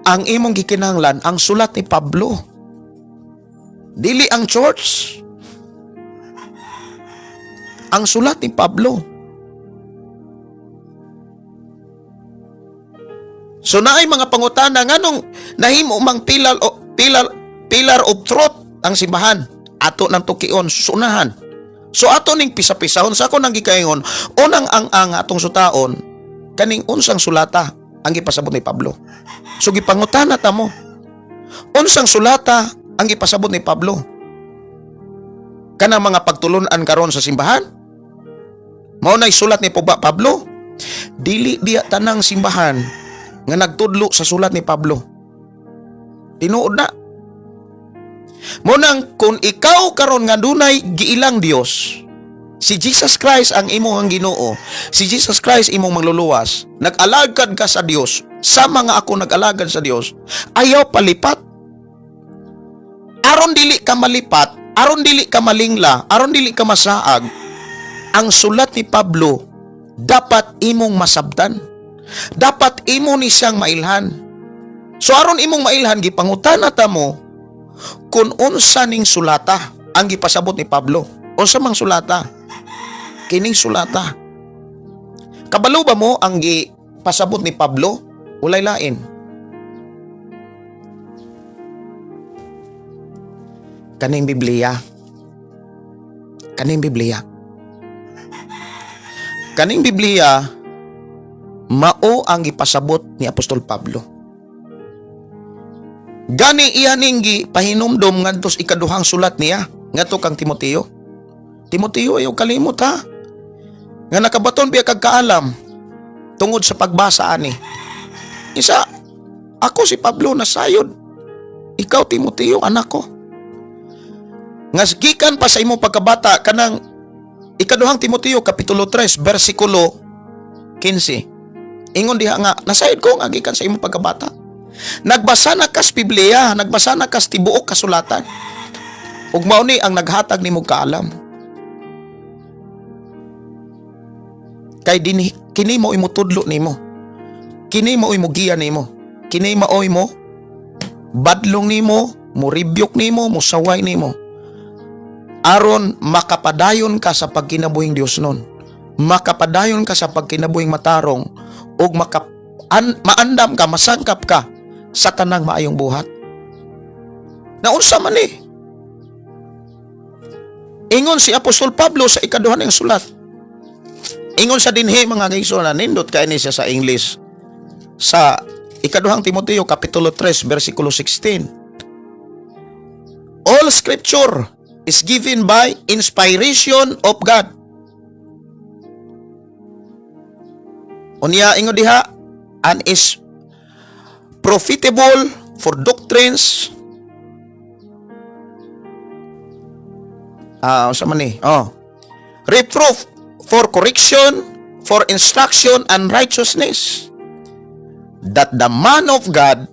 ang imong gikinahanglan ang sulat ni Pablo. Dili ang church. Ang sulat ni Pablo. So naay mga pangutana nganong nahimo mang pillar o pillar pillar of truth ang simbahan. Ato nang tukion sunahan. So ato ning pisa-pisahon sa ako nang gikaingon, unang ang atong sutaon kaning unsang sulata ang gipasabot ni Pablo. So gipangutana ta mo. Unsang sulata ang gipasabot ni Pablo? Kanang mga pagtulunan karon sa simbahan? Mao nay sulat ni Pablo? Dili biya tanang simbahan nga nagtudlo sa sulat ni Pablo. Tinuod na. Mao nang kung ikaw karon nga dunay giilang Dios, si Jesus Christ ang imong Ginoo, si Jesus Christ imong mangluluwas, nag-alagad ka sa Dios, sa mga ako nag-alagad sa Dios, ayaw palipat. Aron dili ka malipat, aron dili ka malingla, aron dili ka masaag, ang sulat ni Pablo dapat imong masabtan. Dapat imo ni siyang mailhan. So aron imong mailhan, gipangutana ta mo kung unsa ning sulata ang gipasabot ni Pablo. Unsa mang sulata? Kining sulata. Kabalo ba mo ang gipasabot ni Pablo? Walay lain. Kaning Biblia. Kaning Biblia. Kaning Biblia mao ang gipasabot ni Apostol Pablo. Gani iya ning gipahinumdom ngadto sa ikaduhang sulat niya ngadto kang Timoteo. Timoteo, ayaw kalimot ha. Nga nakabaton biya kag kaalam tungod sa pagbasa ani. Isa, ako si Pablo nasayod. Ikaw, Timoteo, anak ko. Nga gikan pa sa imong pagkabata kanang Ikaduhang Timoteo kapitulo 3 bersikulo 15. Ingon diha nga nasayod ko nga gikan sa imong pagkabata. Nagbasa na kas Biblia, nagbasa na kas tibuok kasulatan. Ug mao ni ang naghatag nimo kaalam. Kay dinhi kini mao imutudlo nimo. Kini mao giya nimo. Kini maoy mo badlong nimo, mo rebuke nimo, mo saway nimo. Aron makapadayon ka sa pagkinabuhing Dios nun. Makapadayon ka sa pagkinabuhing matarong ug maandam ka, masangkap ka sa tanang maayong buhat. Naunsa man eh. Ingon si Apostol Pablo sa ikaduha niyang sulat. Ingon sa dinhi, mga kaigsoon, nindot kay ni siya sa English. Sa Ikaduhang Timoteo kapitulo 3 bersikulo 16. All scripture is given by inspiration of God. Unya ingon diha and is profitable for doctrines, unsa man ni? Oh. Reproof, for correction, for instruction and righteousness, that the man of God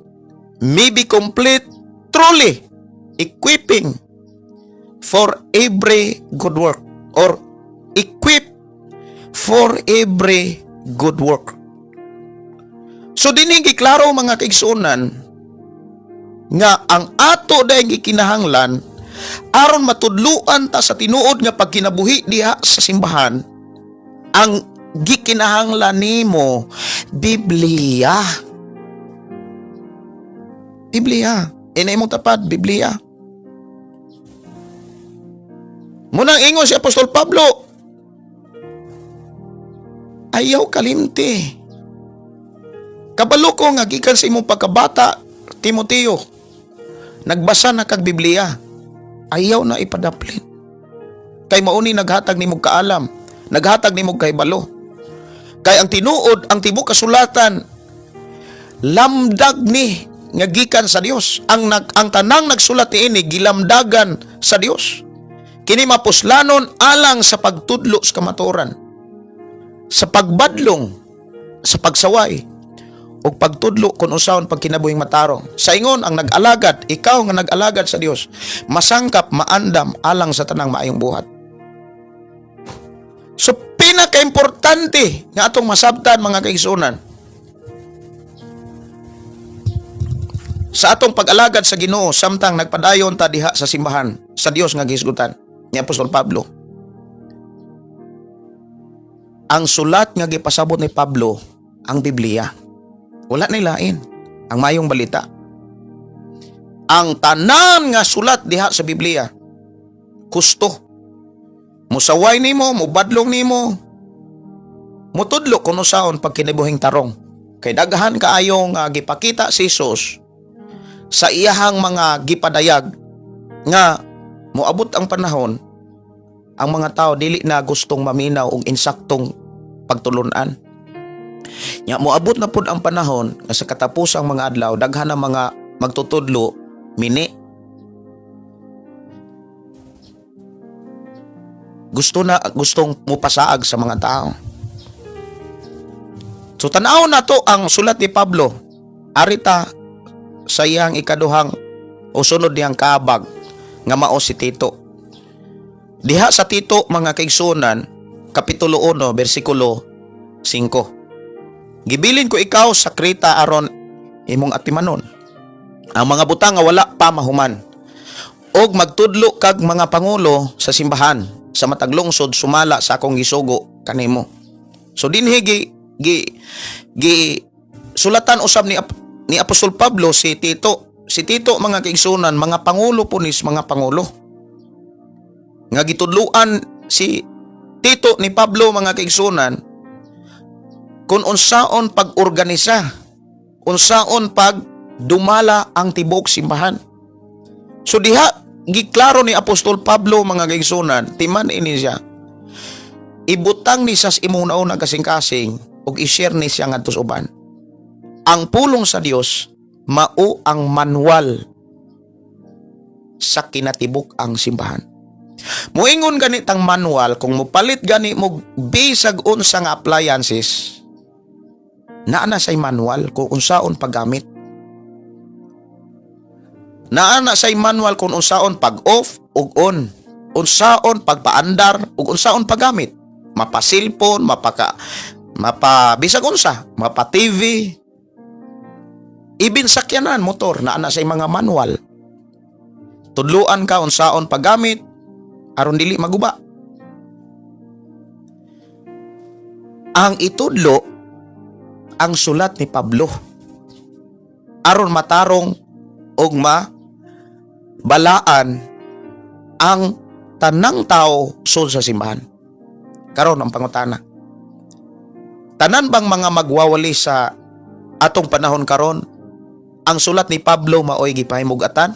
may be complete, truly equipping for every good work or equipped for every good work. So dinhi giklaro, mga kaigsuonan, nga ang ato dahil gikinahanglan aron matudluan ta sa tinuod nga pagkinabuhi diha sa simbahan, ang gikinahanglan nimo, Biblia. Biblia. Ina imong tapad, Biblia. Munang ingon si Apostol Pablo, ayaw kalimti. Kabalo ko nga gikan sa imong pagkabata, Timoteo, nagbasa na kag Biblia. Ayaw na ipadaplin. Kay mauni naghatag nimo kaalam, naghatag nimo kahibalo. Kay ang tinuod, ang tibuok kasulatan lamdag ni nga gikan sa Dios. Ang tanang nagsulat niini gilamdagan sa Dios. Kini mapuslanon alang sa pagtudlo sa kamatuoran, sa pagbadlong, sa pagsaway, ug pagtudlo kung unsaon pagkinabuhing matarong. Sa ingon ang nag-alagad, ikaw nga nag-alagad sa Dios, masangkap, maandam alang sa tanang maayong buhat. So pinakaimportante nga atong masabtan, mga kaigsuonan, sa atong pag-alagad sa Ginoo samtang nagpadayon ta diha sa simbahan sa Dios nga gihisgutan ni Apostol Pablo. Ang sulat nga gipasabot ni Pablo ang Biblia. Wala na lain. Ang mayong balita. Ang tanan nga sulat diha sa Biblia, kusto. Musaway nimo, mubadlong nimo, mutudlo kuno saon pag kinabuhing tarong. Kay daghan kaayong gipakita si Jesus sa iyahang mga gipadayag nga moabot ang panahon ang mga tao dili na gustong maminaw og insaktong pagtulunan. Nya moabot na pud ang panahon nga sa katapusang mga adlaw daghan ang mga magtutudlo mini. Gusto na gustong mupasaag sa mga tao. So tan-aw na to ang sulat ni Pablo. Arita sa iyang ikaduhang o sunod niyang kaabag nga mao si Tito. Diha sa Tito, mga kaigsuonan, kapitulo 1 bersikulo 5. Gibilin ko ikaw sa Creta aron imong atimanon ang mga butang nga wala pa mahuman og magtudlo kag mga pangulo sa simbahan sa matag lungsod sumala sa akong gisugo kanimo. So dinhi gi gi gi sulatan usab ni Apostol Pablo si Tito. Si Tito, mga kaigsuonan, mga pangulo po nis mga pangulo. Nga gitudluan si Tito ni Pablo, mga kaigsuonan, kung unsaon pag-organisa, unsaon pag dumala ang tibuok simbahan. So diha giklaro ni Apostol Pablo, mga kaigsuonan, timan ini siya. Ibutang ni sa imong nauna kasing-kasing ug i-share ni siya ngadto sa uban. Ang pulong sa Dios mao ang manual sa kinatibuk ang simbahan. Muingon gani tang manual, kung mupalit gani mo bisag unsa nga appliances, naa na say manual kung unsaon paggamit. Naa na say manual kung unsaon pag-off ug on, unsaon pagpaandar ug unsaon paggamit. Mapa cellphone, mapaka mapa bisag unsa, mapa TV, even sakyanan, motor, naa na say mga manual. Tudluan ka unsaon paggamit aron dili maguba. Ang itudlo ang sulat ni Pablo aron matarong ug ma balaan ang tanang tao sud sa simbahan. Karon ang pangutana. Tanan bang mga magwawali sa atong panahon karon ang sulat ni Pablo maoy gipahimugatan?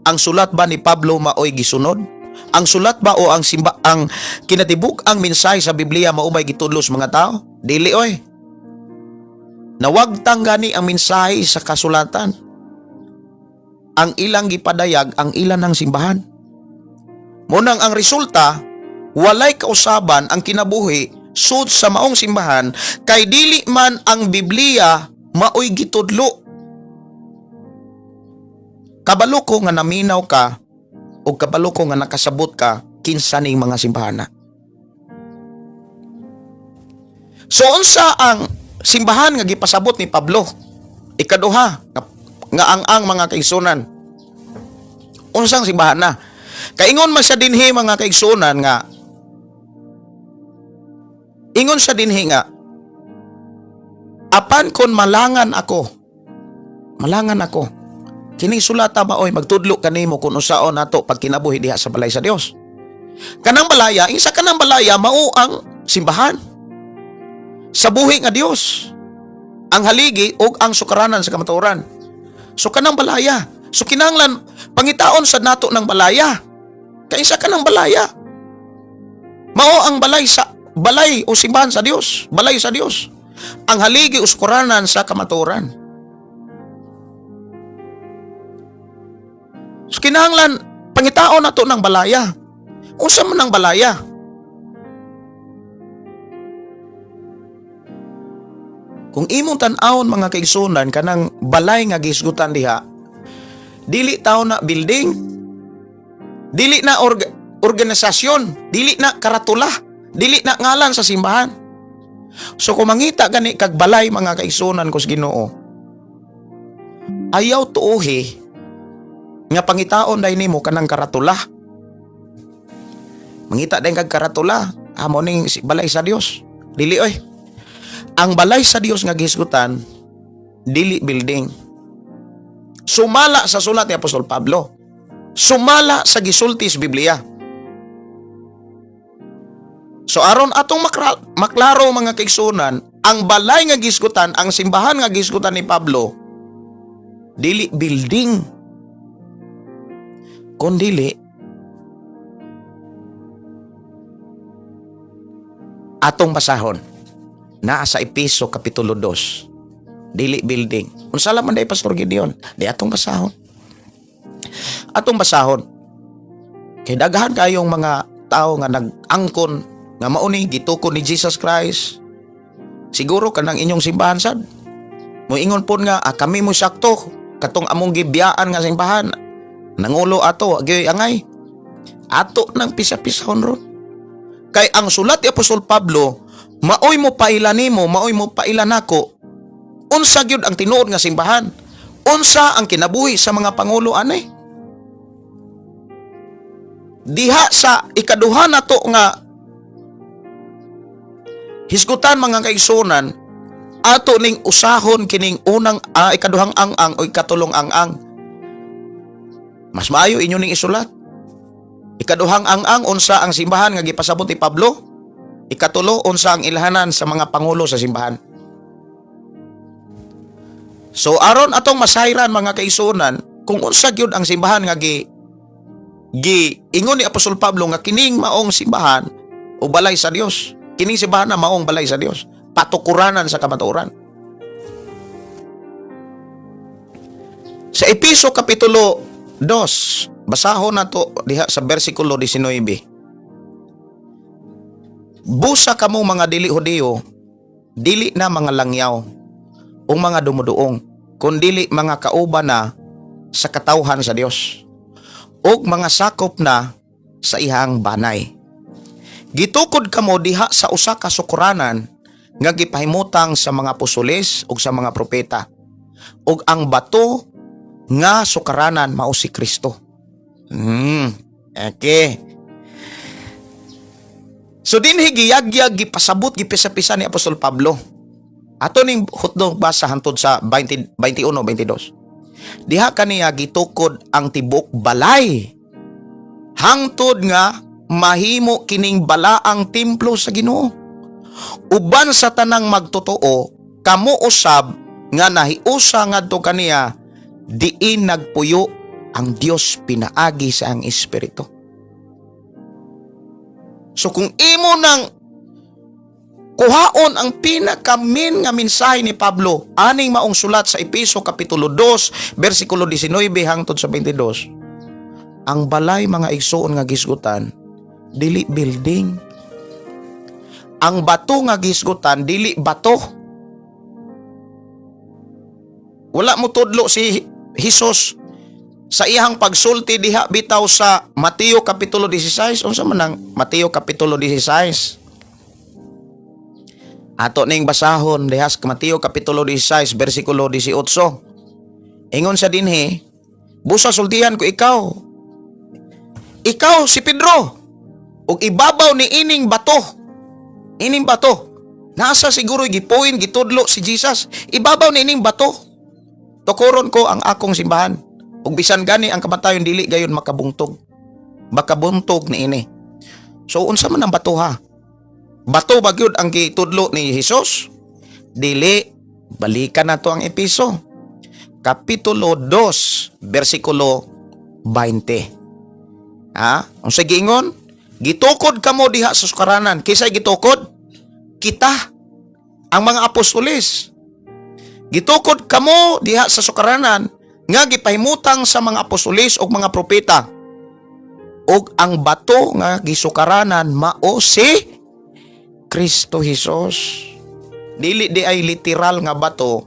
Ang sulat ba ni Pablo maoy gisunod? Ang sulat ba o ang simba ang kinatibuk ang mensahe sa Biblia mao may gitudlo sa mga tao? Dili oy. Nawagtang gani ang mensahe sa kasulatan. Ang ilang gipadayag ang ilan ng simbahan. Munang ang resulta, walay kausaban ang kinabuhi sud sa maong simbahan kay dili man ang Biblia maoy gitudlo. Kabalo ko nga naminaw ka o kabalo ko nga nakasabot ka kinsa ning mga simbahan na. So unsa ang simbahan nga gipasabot ni Pablo? Ikaduha nga ang mga kaigsunan. Unsang simbahan na? Kaingon man siya dinhi, mga kaigsunan, nga ingon siya dinhi nga apan kon malangan ako, kini sulata maoy magtudlo kanimo kung unsaon nato pagkinabuhi diha sa balay sa Dios. Kanang balaya, isa kanang balaya mao ang simbahan sa buhi nga Dios. Ang haligi ug ang sukaranan sa kamatuoran. So kanang balaya. So kinahanglan pangitaon sa nato ng balaya. Kaysa kanang balaya. Mao ang balay sa balay o simbahan sa Dios, balay sa Dios. Ang haligi o sukaranan sa kamatuoran. So kinahanglan pangitaon nato ng balaya. Unsa man ang balaya? Kung imong tan-awon, mga kaigsunan, kanang balay nga gisgutan diha, dili tawo na building, dili na organisasyon, dili na karatula, dili na ngalan sa simbahan. So kung mangita gani kag balay, mga kaigsunan ko sa Ginoo, ayaw tuohi nga pangitaon dai nimo kanang karatula. Mangita dai kag karatula, amo ning balay sa Dios. Dili oy. Ang balay sa Dios nga gihisgutan dili building. Sumala sa sulat ni Apostol Pablo. Sumala sa gisulti sa Biblia. So aron atong maklaro, mga kaigsunan, ang balay nga gisgutan, ang simbahan nga gisgutan ni Pablo, dili building. Kundili atong basahon naa sa Epeso kapitulo 2. Dili building. Unsa man day, Pastor Gideon? Di atong basahon. Atong basahon. Kay daghan kayong mga tao nga nag-angkon nga mao ni gitukod ni Jesus Christ. Siguro kanang inyong simbahan sad. Moingon pod nga, kami mo sakto katong among gibiyaan nga simbahan. Nangulo ato, agyoy angay. Ato nang pisa-pisahon ron. Kay ang sulat ni Apostol Pablo, maoy mo paila nimo, maoy mo paila nako. Unsa gyud ang tinuod nga simbahan? Unsa ang kinabuhi sa mga pangulo ani? Diha sa ikaduha nato nga hisgutan, mga kaigsunan, ato ning usahon kining unang ikaduhang ang-ang o ikatulong ang-ang. Mas maayo inyo ning isulat. Ikaduhang ang-ang, unsa ang simbahan nga gipasabot ni Pablo? Ikatulo, unsa ang ilhanan sa mga pangulo sa simbahan? So aron atong masayran, mga kaigsunan, kung unsa gyud ang simbahan nga gi gi ingon ni Apostol Pablo nga kining maong simbahan o balay sa Dios. Kining simbahan na maong balay sa Dios. Patukuranan sa kamatuoran. Sa Epeso kapitulo 2, basahon nato diha sa versikulo 19. Busa kamo mga dili Hudiyo, dili na mga langyaw o mga dumuduong, kundili mga kauban na sa katawhan sa Dios ug mga sakop na sa ihang banay. Gitukod kamo diha sa usa ka sukuranan nga gipahimutang sa mga apostoles ug sa mga propeta. Ug ang bato nga sukaranan mao si Kristo. Okay. So dinhi giyagyag, gipasabot, gipisa-pisa ni Apostol Pablo. Ato ning hutdong basa hantod sa 20, 21, 22. Diha kaniya gitukod ang tibok balay. Hangtod nga mahimo kining balaang templo sa Ginoo. Uban sa tanang magtotoo, kamo usab nga nahiusa ngadto kaniya, diin nagpuyo ang Dios pinaagi sa ang Espiritu. So kung imo nang kuhaon ang pinaka-main nga mensahe ni Pablo aning maong sulat sa Epeso kapitulo 2 versikulo 19 hangtod sa 22, ang balay, mga igsuon, nga gisgutan dili building. Ang bato nga gisgutan dili bato. Wala mo tudlo si Jesus sa iyang pagsulti diha bitaw sa Mateo kapitulo 16. Unsa man ang Mateo kapitulo 16? Ato ning basahon diha sa Mateo kapitulo 16 versikulo 18. Ingon sa dinhi, "Busa sultihan ko ikaw. Ikaw si Pedro. Ug ibabaw ni ining bato." Ining bato. Nasa siguro gipuin gitudlo si Jesus. "Ibabaw ni ining bato, tukuron ko ang akong simbahan. Ug bisan gani ang kamatayon dili gayon makabungtog. Makabuntog ni ini." So unsa man ang bato, ha? Bato ba gyud ang gitudlo ni Jesus? Dili. Balikan nato ang Epeso. Kapitulo 2, versikulo 20. Ha? Unsa giingon? "Gitukod kamo diha sa sukaranan." Kinsay gitukod? Kita. Ang mga apostoles. "Gitukod kamo diha sa sukaranan nga gipahimutang sa mga apostoles ug mga propeta. Ug ang bato nga gisukaranan mao si Kristo Jesus." Dili di ay literal nga bato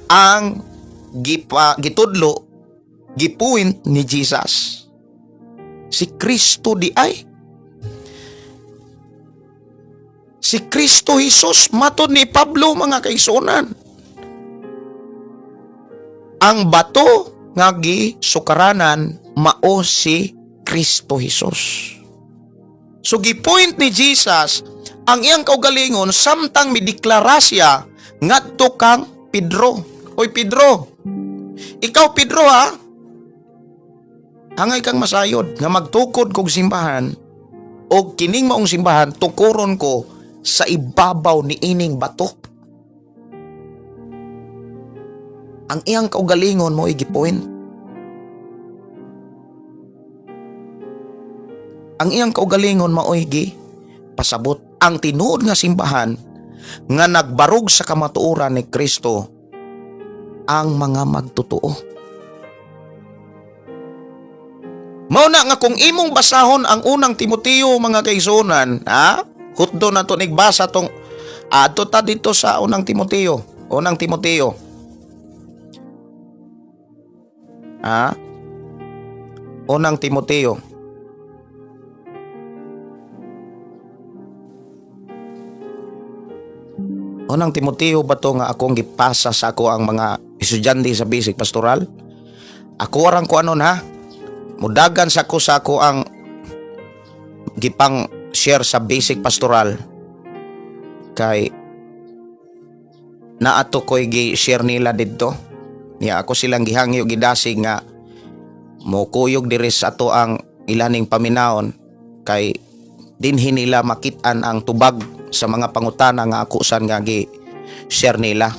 ang gitudlo, gipuint ni Jesus. Si Kristo di ay. Si Kristo Jesus matod ni Pablo, mga kaigsuonan. Ang bato nga gisukaranan mao si Kristo Jesus. So gipoint ni Jesus ang iyang kaugalingon samtang mideklara siya ngadto kang Pedro. Hoy Pedro, ikaw Pedro ha, angay kang masayod nga magtukod kog simbahan o kining maong simbahan tukuron ko sa ibabaw ni ining bato. Ang iyang kaugalingon mo gipoint. Ang iyang kaugalingon maoy gi pasabot ang tinuod nga simbahan nga nagbarog sa kamatuoran ni Kristo ang mga magtotoo. Mao na nga kung imong basahon ang unang Timoteo, mga kaigsuonan, ha? Hutdo na to nigbasa tong adto ta dito sa unang Timoteo, unang Timoteo. Ha? Unang Timoteo. Unang Timoteo ba to nga akong gipasa sa ako ang mga estudyante sa basic pastoral? Ako arang ko anon ha. Mudagan sa ako ang gipang share sa basic pastoral kay naato ko'y gi-share nila didto. Niya ako silang gihangyo, gidasig nga mokuyog diri sa ato ang ilaning paminawon kay dinhi nila makit-an ang tubag sa mga pangutana nga ako san nga gi share nila.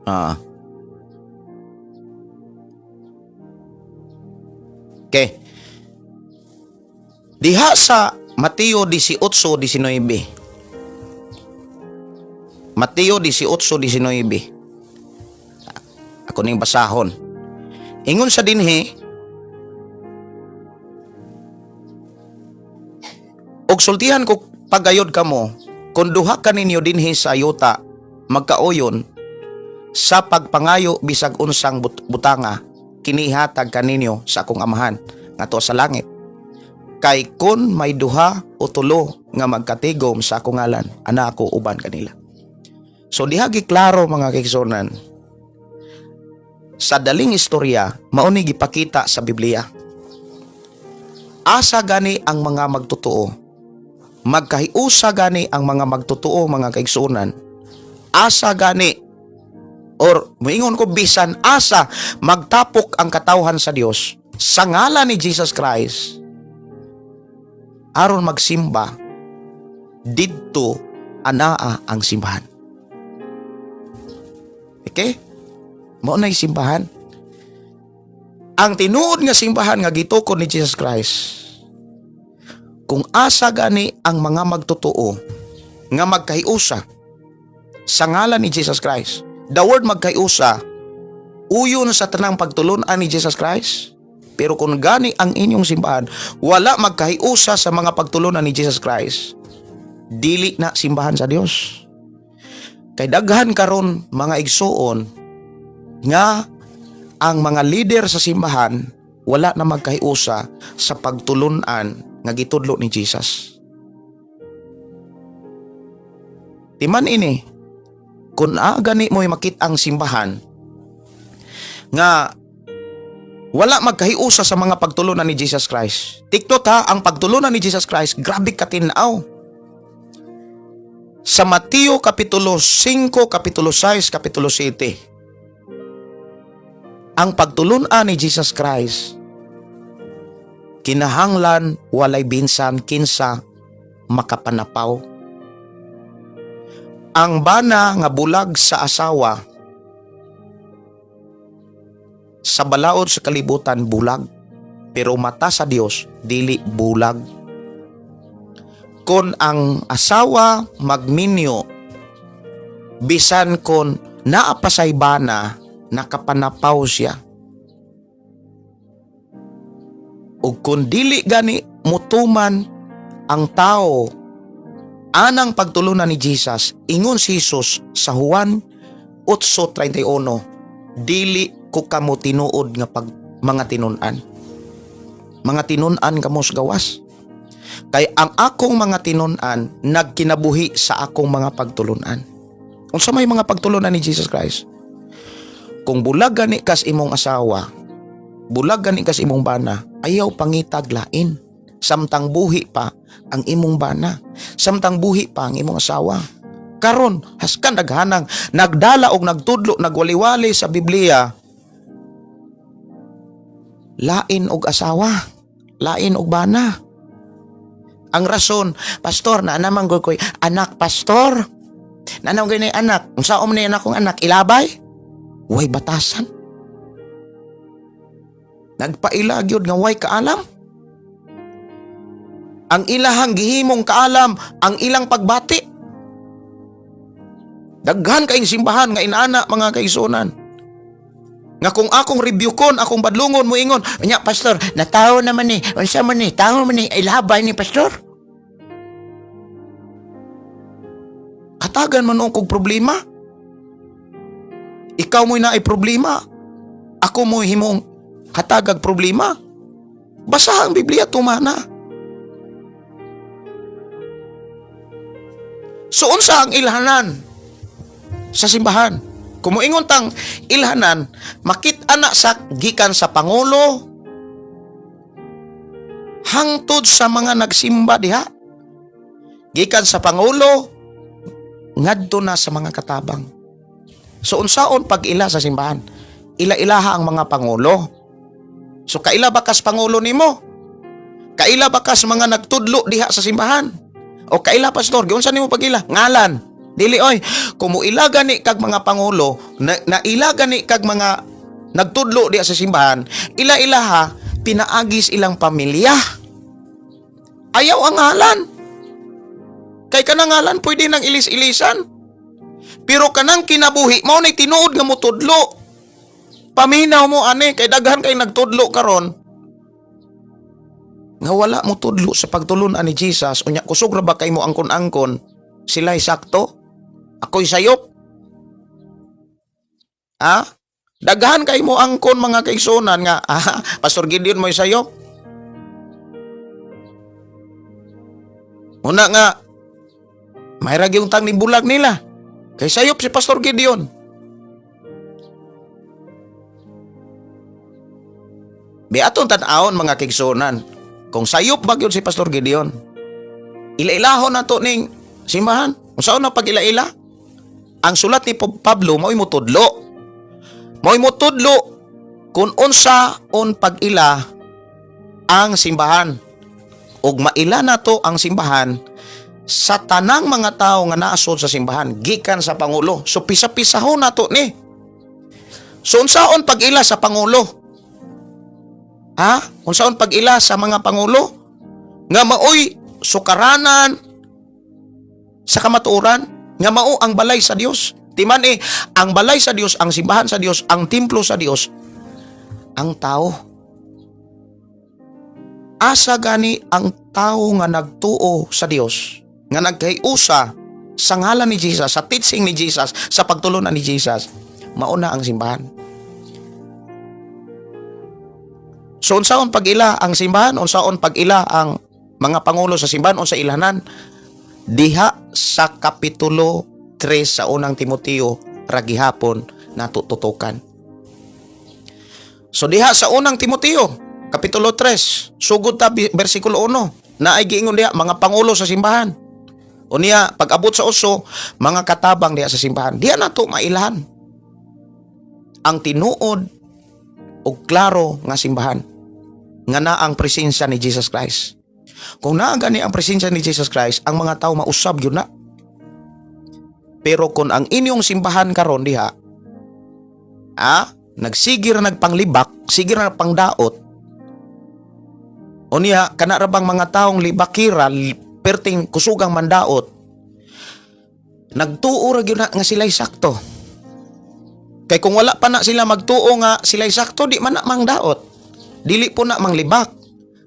Ah. Okay. Diha sa Mateo 18:19. Mateo 18:19. Ako ning basahon. Ingon sa dinhi, "Og sultihan ko pagayod kamo, kung duha ka ninyo dinhi sa yuta magkauyon sa pagpangayo bisag unsang butanga, kinihatag kaninyo sa akong Amahan nga tuwa sa langit. Kay kun may duha o tulo nga magkatigom sa akong ngalan, ana ako uban kanila." So diha giklaro, mga kaigsuonan, sa daling istorya, mao ni gipakita sa Biblia. Asa gani ang mga magtotoo? Magkahiusa gani ang mga magtotoo, mga kaigsuonan? Asa gani or moingon ko bisan asa magtapok ang katawhan sa Dios sa ngalan ni Jesus Christ aron magsimba, didto anaa ang simbahan. Okay? Mao na'y simbahan. Ang tinuod nga simbahan nga gitukod ni Jesus Christ. Kung asa gani ang mga magtotoo nga magkahiusa sa ngalan ni Jesus Christ. The word magkahiusa, uyon sa tanang pagtulunan ni Jesus Christ. Pero kung gani ang inyong simbahan, wala magkahiusa sa mga pagtulunan ni Jesus Christ, dili na simbahan sa Dios. Kay daghan karon, mga igsuon, nga ang mga leader sa simbahan wala na magkahiusa sa pagtulunan nga gitudlo ni Jesus. Timan ini, kung gani mo'y makita ang simbahan nga wala magkahiusa sa mga pagtulunan ni Jesus Christ. Take note ha, ang pagtulunan ni Jesus Christ, grabe katinaw. Sa Mateo Kapitulo 5, Kapitulo 6, Kapitulo 7. Ang pagtulunan ni Jesus Christ, kinahanglan walay binsan kinsa makapanapaw. Ang bana nga bulag sa asawa, sa balaod sa kalibutan bulag, pero mata sa Dios dili bulag. Kung ang asawa magminyo, bisan kon naa pa say bana, nakapanapaw siya. Ug kung dili gani mutuman ang tao anang pagtulunan ni Jesus, ingon si Jesus sa Juan 8:31, "Dili ko kamo tinuod nga pag mga tinun-an. Mga tinun-an kamo sa gawas. Kay ang akong mga tinun-an nagkinabuhi sa akong mga pagtulunan." Unsa may mga pagtulunan ni Jesus Christ? Kung bulag gani kas imong asawa, bulag gani kas imong bana, ayaw pangitag lain. Samtang buhi pa ang imong bana, samtang buhi pa ang imong asawa. Karon, haskan naghanang nagdala og nagtudlo, nagwaliwali sa Biblia, lain og asawa, lain og bana. Ang rason, pastor, na naman ko'y anak, pastor. Na naman ko'y anak, unsaon man ni anak kong anak, ilabay? Way batasan. Nagpaila gyud nga way kaalam. Ang ilahang gihimong kaalam, ang ilang pagbati. Daghan kaayong simbahan nga inana, mga kaigsuonan. Nga kung akong review kon, akong badlungon mo ingon, "Nya pastor, natawo naman ni, unsa man ni, tawo man ni, ilabay ni pastor." Hatagan man kog problema. Ikaw mo'y naay problema. Ako mo'y himong hatagag problema. Basa ang Biblia, tumana. So unsa ang ilhanan sa simbahan? Kung moingon tang ilhanan, makit-a na sa gikan sa pangulo hangtod sa mga nagsimba diha. Gikan sa pangulo ngadto na sa mga katabang. So unsaon pag-ila sa simbahan? Ila-ilaha ang mga pangulo. So kaila ba kas pangulo nimo? Kaila ba kas mga nagtudlo diha sa simbahan? O kaila pastor, giunsa nimo pag-ila? Ngalan. Dili oy, kung muila gani kag mga pangulo, na, naila gani kag mga nagtudlo diha sa simbahan, ila-ilaha pinaagis ilang pamilya. Ayaw ang ngalan. Kay kanang ngalan pwede nang ilis-ilisan. Pero kanang kinabuhi mao nay tinuod nga motudlo. Paminaw mo ani kay daghan kay nagtudlo karon nga wala mo tudlo sa pagtulun-an ni Jesus. Unya kusog ra ba kay mo angkon-angkon sila'y sakto, ako'y sayop? Ha, daghan kay mo angkon, mga kaigsuonan, nga ah, Pastor Gideon mo'y sayop. Una nga may yung tang ni bulag nila kay sayop si Pastor Gideon. Bi aton tan-awon, mga kaigsuonan, kung sayop ba gyud si Pastor Gideon. Ila-ilahon nato ning simbahan. Unsaon na pag-ila-ila? Ang sulat ni Pablo mao'y motudlo. Mao'y motudlo kung unsa on pag-ila ang simbahan. Ug maila nato ang simbahan sa tanang mga tao nga naasod sa simbahan gikan sa pangulo. So pisa-pisahon nato ni. So unsaon pag-ila sa pangulo? Ha? Unsaon pag-ila sa mga pangulo? Nga maoy sukaranan sa kamatuoran, nga mao ang balay sa Dios. Timan eh, ang balay sa Dios, ang simbahan sa Dios, ang templo sa Dios, ang tao. Asa gani ang tao nga nagtuo sa Dios, nga nagkahiusa sa ngalan ni Jesus, sa teaching ni Jesus, sa pagtulunan ni Jesus, mao na ang simbahan. So unsaon pag-ila ang simbahan, unsaon pag-ila ang mga pangulo sa simbahan, unsa ilhanan? Diha sa Kapitulo 3 sa Unang Timoteo ragihapon nato tutukan. So diha sa Unang Timoteo, Kapitulo 3, sugod ta versikulo 1, naay giingon diha mga pangulo sa simbahan. Unya pag-abot sa uso, mga katabang diha sa simbahan. Diha nato mailhan ang tinuod og klaro nga simbahan nga naa ang presensya ni Jesus Christ. Kung naa gani ang presensya ni Jesus Christ, ang mga tao mausab gyud na. Pero kung ang inyong simbahan karon diha, nagsige ra nagpanglibak, sige ra nagpangdaot, unya kana ra bang mga taong libakira, perting kusugang mandaot, nagtuo ra gyud na nga sila'y sakto. Kay kung wala pa na sila magtuo nga sila'y sakto, di man na mangdaot. Dili po na manglibak.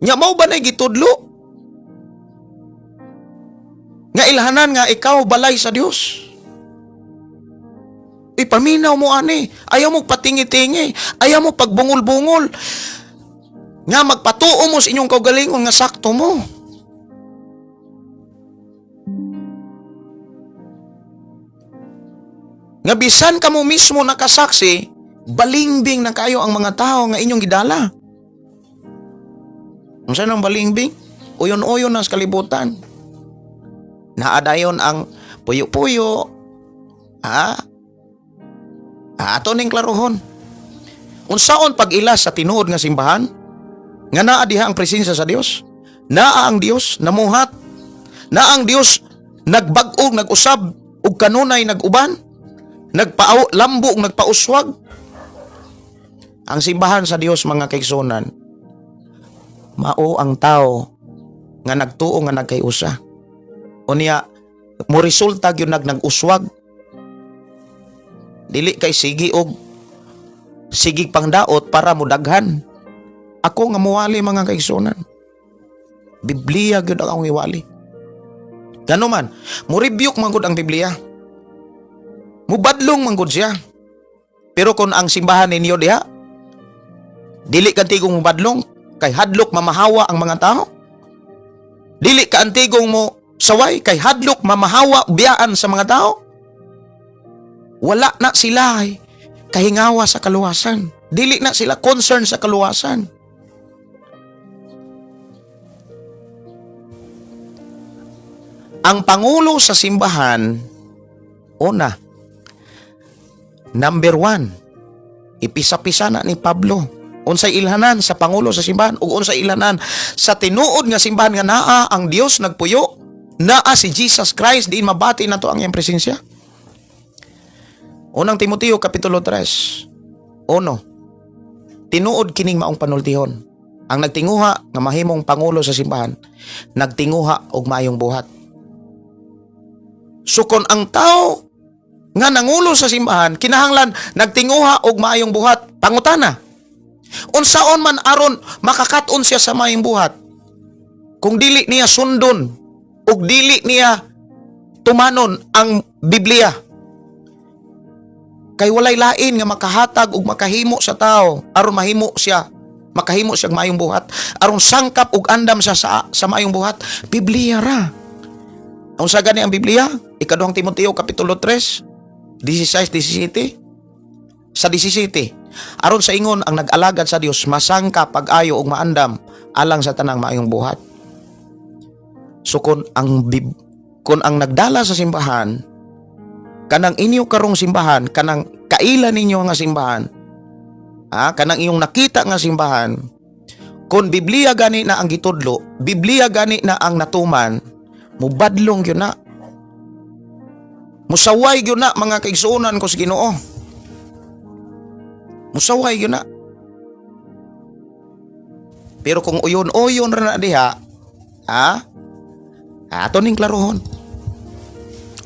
Nya mao ba na gitudlo? Nga ilhanan nga ikaw balay sa Dios. Ipaminaw mo ani, ayaw mo patingi-tingi, ayaw mo pagbungol-bungol. Nga magpatuo mo sa inyong kaugalingon nga sakto mo. Nga bisan kamo mismo nakasaksi, balingbing na kayo ang mga tao nga inyong gidala. Unsa nang balingbing? Uyon-uyon na sa kalibutan. Naadayon ang puyo-puyo. Ha? Ato ning klarohon. Unsaon pag-ila sa tinuod nga simbahan? Nga naa diha ang presensya sa Dios? Naa ang Dios namuhat. Naa ang Dios nagbag-og, nag-usab ug kanunay nag-uban, nagpao lambo ug nagpauswag. Ang simbahan sa Dios, mga kaigsunan, mao ang tao nga nagtuo nga nagkayusa. Unya mo resulta gyud nag-uswag. Dili kay sige og sigig pangdaot para mo daghan. Ako nga muwali, mga kaigsunan, Biblia gyud ang akong iwali. Gano man, mo rebuke man gud ang Biblia. Mubadlong man gud siya. Pero kung ang simbahan ninyo diha, dili ka tigong mubadlong kay hadlok mamahawa ang mga tao. Dili ka antigong mo saway kay hadlok mamahawa biyaan sa mga tao. Wala na sila ay kahingawa sa kaluwasan. Dili na sila concern sa kaluwasan. Ang pangulo sa simbahan, una, number 1, ipisa-pisa na ni Pablo. Unsay ilhanan sa pangulo sa simbahan ug unsay ilhanan sa tinuod nga simbahan nga naa ang Dios nagpuyo, naa si Jesus Christ diin mabati nato ang iyang presensya. Unang Timoteo kapitulo 3. Uno. Tinuod kining maong panultihon. Ang nagtinguha nga mahimong pangulo sa simbahan, nagtinguha og maayong buhat. So kon ang tao nga nangulo sa simbahan, kinahanglan nagtinguha og maayong buhat. Pangutana, unsaon man aron makakat-on siya sa maayong buhat kung dili niya sundon ug dili niya tumanon ang Biblia? Kay walay lain nga makahatag ug makahimo sa tao aron mahimo siya, makahimo siya og maayong buhat, aron sangkap ug andam siya sa maayong buhat. Biblia ra. Unsa gani ang Biblia? Ikaduhang Timoteo kapitulo 3, 16, 17. Sa 17, aron sa ingon ang nag-alagad sa Dios masangka pag-ayo ug maandam alang sa tanang maayong buhat. So kon ang nagdala sa simbahan, kanang inyo karong simbahan, kanang kaila ninyo nga simbahan, kanang iyong nakita nga simbahan, kon Biblia gani na ang gitudlo, Biblia gani na ang natuman, mubadlong gyud na. Musaway gyud na, mga kaigsuonan ko sa Ginoo. Musaway gyud na. Pero kung uyon-uyon ra na diha, ha? Ato ning klarohon.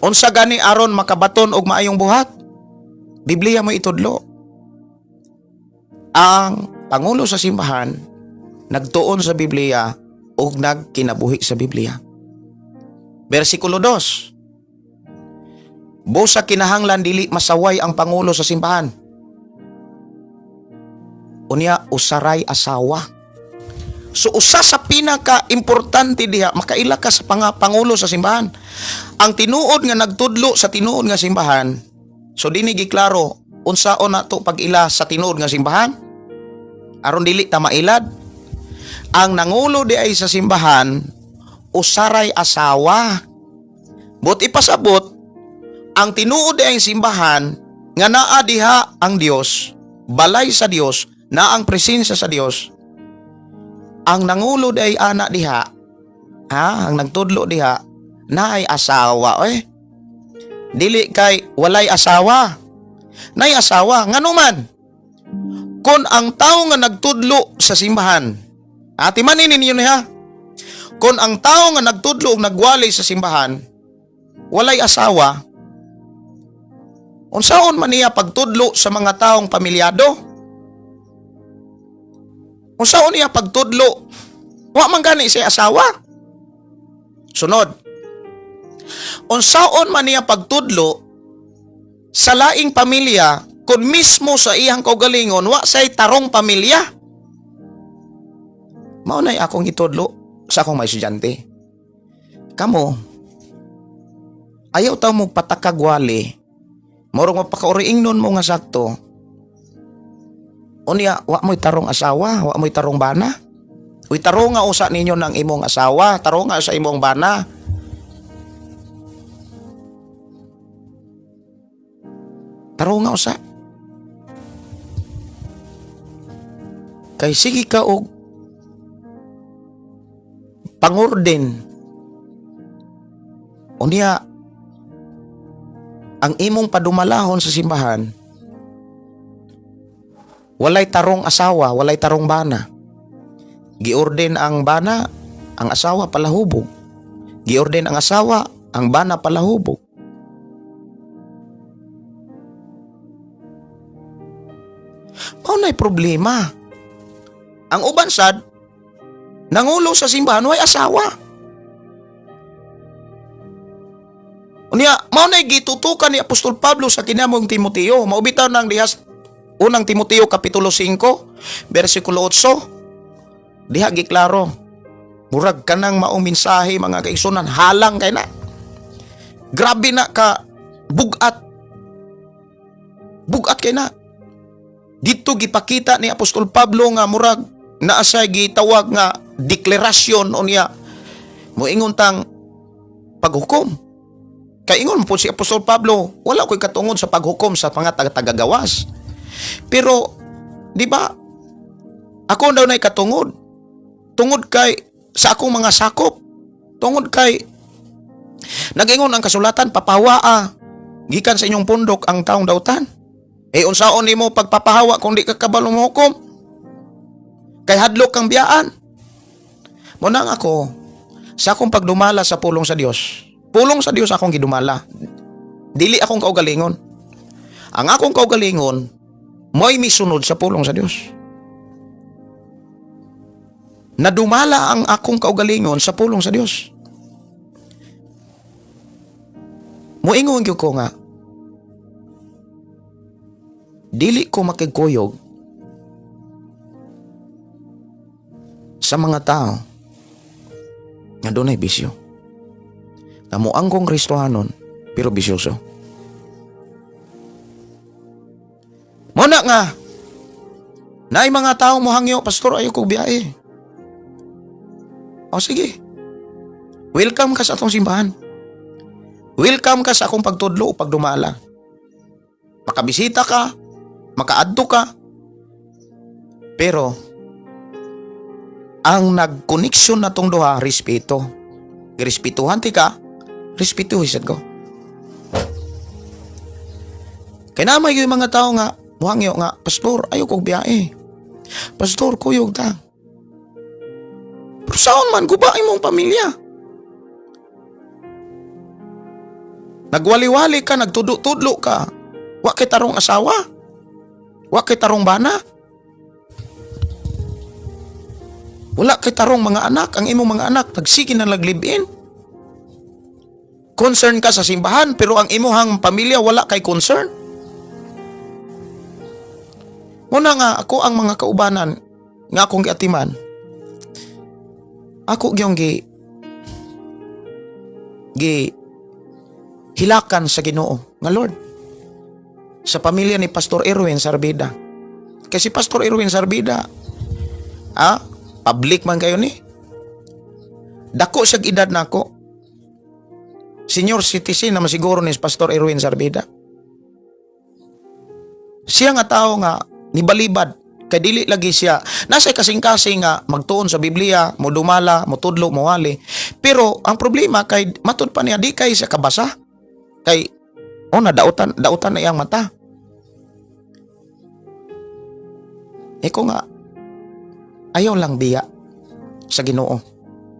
Unsa gani aron makabaton og maayong buhat? Biblia mo itudlo. Ang pangulo sa simbahan nagtuon sa Biblia ug nagkinabuhi sa Biblia. Bersikulo 2. Busa kinahanglan dili masaway ang pangulo sa simbahan. Unya usaray asawa. So usa sa pinaka-importante diha makaila ka sa pangulo sa simbahan. Ang tinuod nga nagtudlo sa tinuod nga simbahan. So dini giklaro unsaon nato pag-ila sa tinuod nga simbahan. Aron dili ta mailad. Ang nangulo di ay sa simbahan usaray asawa. But ipasabot ang tinuod di ay simbahan nga naa diha ang Dios, balay sa Dios, na ang presensya sa Dios. Ang nangulo di ay ana diha, ha, ang nagtudlo diha, naay asawa eh. Dili kay walay asawa. Nay asawa, ngano man? Kon ang tao nga nagtudlo sa simbahan, ati manin ninyo niya. Kon ang tao nga nagtudlo og nagwali sa simbahan, walay asawa, unsaon man niya pagtudlo sa mga taong pamilyado? Unsaon niya pagtudlo? Wa man gani siya asawa. Sunod. Unsaon man niya pagtudlo sa laing pamilya kung mismo sa iyang kaugalingon wa say tarong pamilya? Mao nay akong itudlo sa akong mga estudyante. Kamo, ayaw taw mo patakagwali, murag mapakauriing nun mo nga sakto. Unya, wa mo'y tarong asawa, wa mo'y tarong bana. Uy, tarunga usa ninyo ng imong asawa, tarunga sa imong bana. Tarunga usa. Kay sige ka og pangorden. Unya, ang imong padumalahon sa simbahan, walay tarong asawa, walay tarong bana. Giorden ang bana, ang asawa palahubog. Giorden ang asawa, ang bana palahubog. Mao na'y problema. Ang uban sad, nangulo sa simbahan way asawa. Unya, mao na'y gitutukan ni Apostol Pablo sa kinamong Timoteo. Mao bitaw nang dihas unang Timoteo kapitulo 5, versikulo 8. Diha giklaro. Murag kanang maong mensahe, mga kaigsunan, halang kay na. Grabe na ka bugat. Bugat kay na. Dito gipakita ni Apostol Pablo nga murag naa say gitawag nga deklarasyon unya moingon tang paghukom. Kay ingon po si Apostol Pablo, wala ko'y katungod sa paghukom sa mga taga-tagagawas. Pero, di ba, ako daw na'y katungod. Tungod kay sa akong mga sakop. Tungod kay nagingon ang kasulatan, papahawaa gikan sa inyong pundok ang taong dautan. Eh unsaon nimo pagpapahawa kung di ka kabalo mohukom? Kay hadlok kang biyaan. Mo nang ako sa akong pagdumala sa pulong sa Dios. Pulong sa Dios akong gidumala. Dili akong kaugalingon. Ang akong kaugalingon mo'y misunod sa pulong sa Dios. Nadumala ang akong kaugalingon sa pulong sa Dios. Moingon gyud ko nga dili ko makigkuyog sa mga tao nga dunay bisyo. Nga moanggong Kristohanon pero bisyoso. Muna nga naay mga tao mohangyo, "Pastor, ayaw kog biyahe." O sige. Welcome ka sa atong simbahan. Welcome ka sa akong pagtudlo o pagdumala. Makabisita ka, makaadto ka. Pero ang nagkoneksyon na tong duha, respeto. Respetuhan ti ka, respetuhin sad ko. Kay namay yung mga tao nga muhangyo nga, "Pastor, ayaw kog biyahe. Pastor, kuyog ta." Pero saon man, guba imong pamilya. Nagwali-wali ka, nagtudo-tudlo ka. Wa kay tarong asawa. Wa kay tarong bana. Wala kay tarong mga anak. Ang imong mga anak, nagsige na nag-live-in. Concern ka sa simbahan, pero ang imuhang pamilya wala kay concern. Muna nga, ako ang mga kaubanan nga akong giatiman. Ako gyung gi gi hilakan sa Ginoo nga Lord sa pamilya ni Pastor Erwin Sarbida. Kasi Pastor Erwin Sarbida, public man kayo ni. Dako siya edad nako. Senior citizen naman siguro ni Pastor Erwin Sarbida. Siya nga tao nga nibalibad kay dili lagi siya nasa kasing-kasing nga magtuon sa Biblia, modumala, motudlo, mowali. Pero ang problema kay matud pa niya di kay siya kabasa. Kay oh na dautan dautan na iyang mata. Iko nga ayaw lang biya sa Ginoo.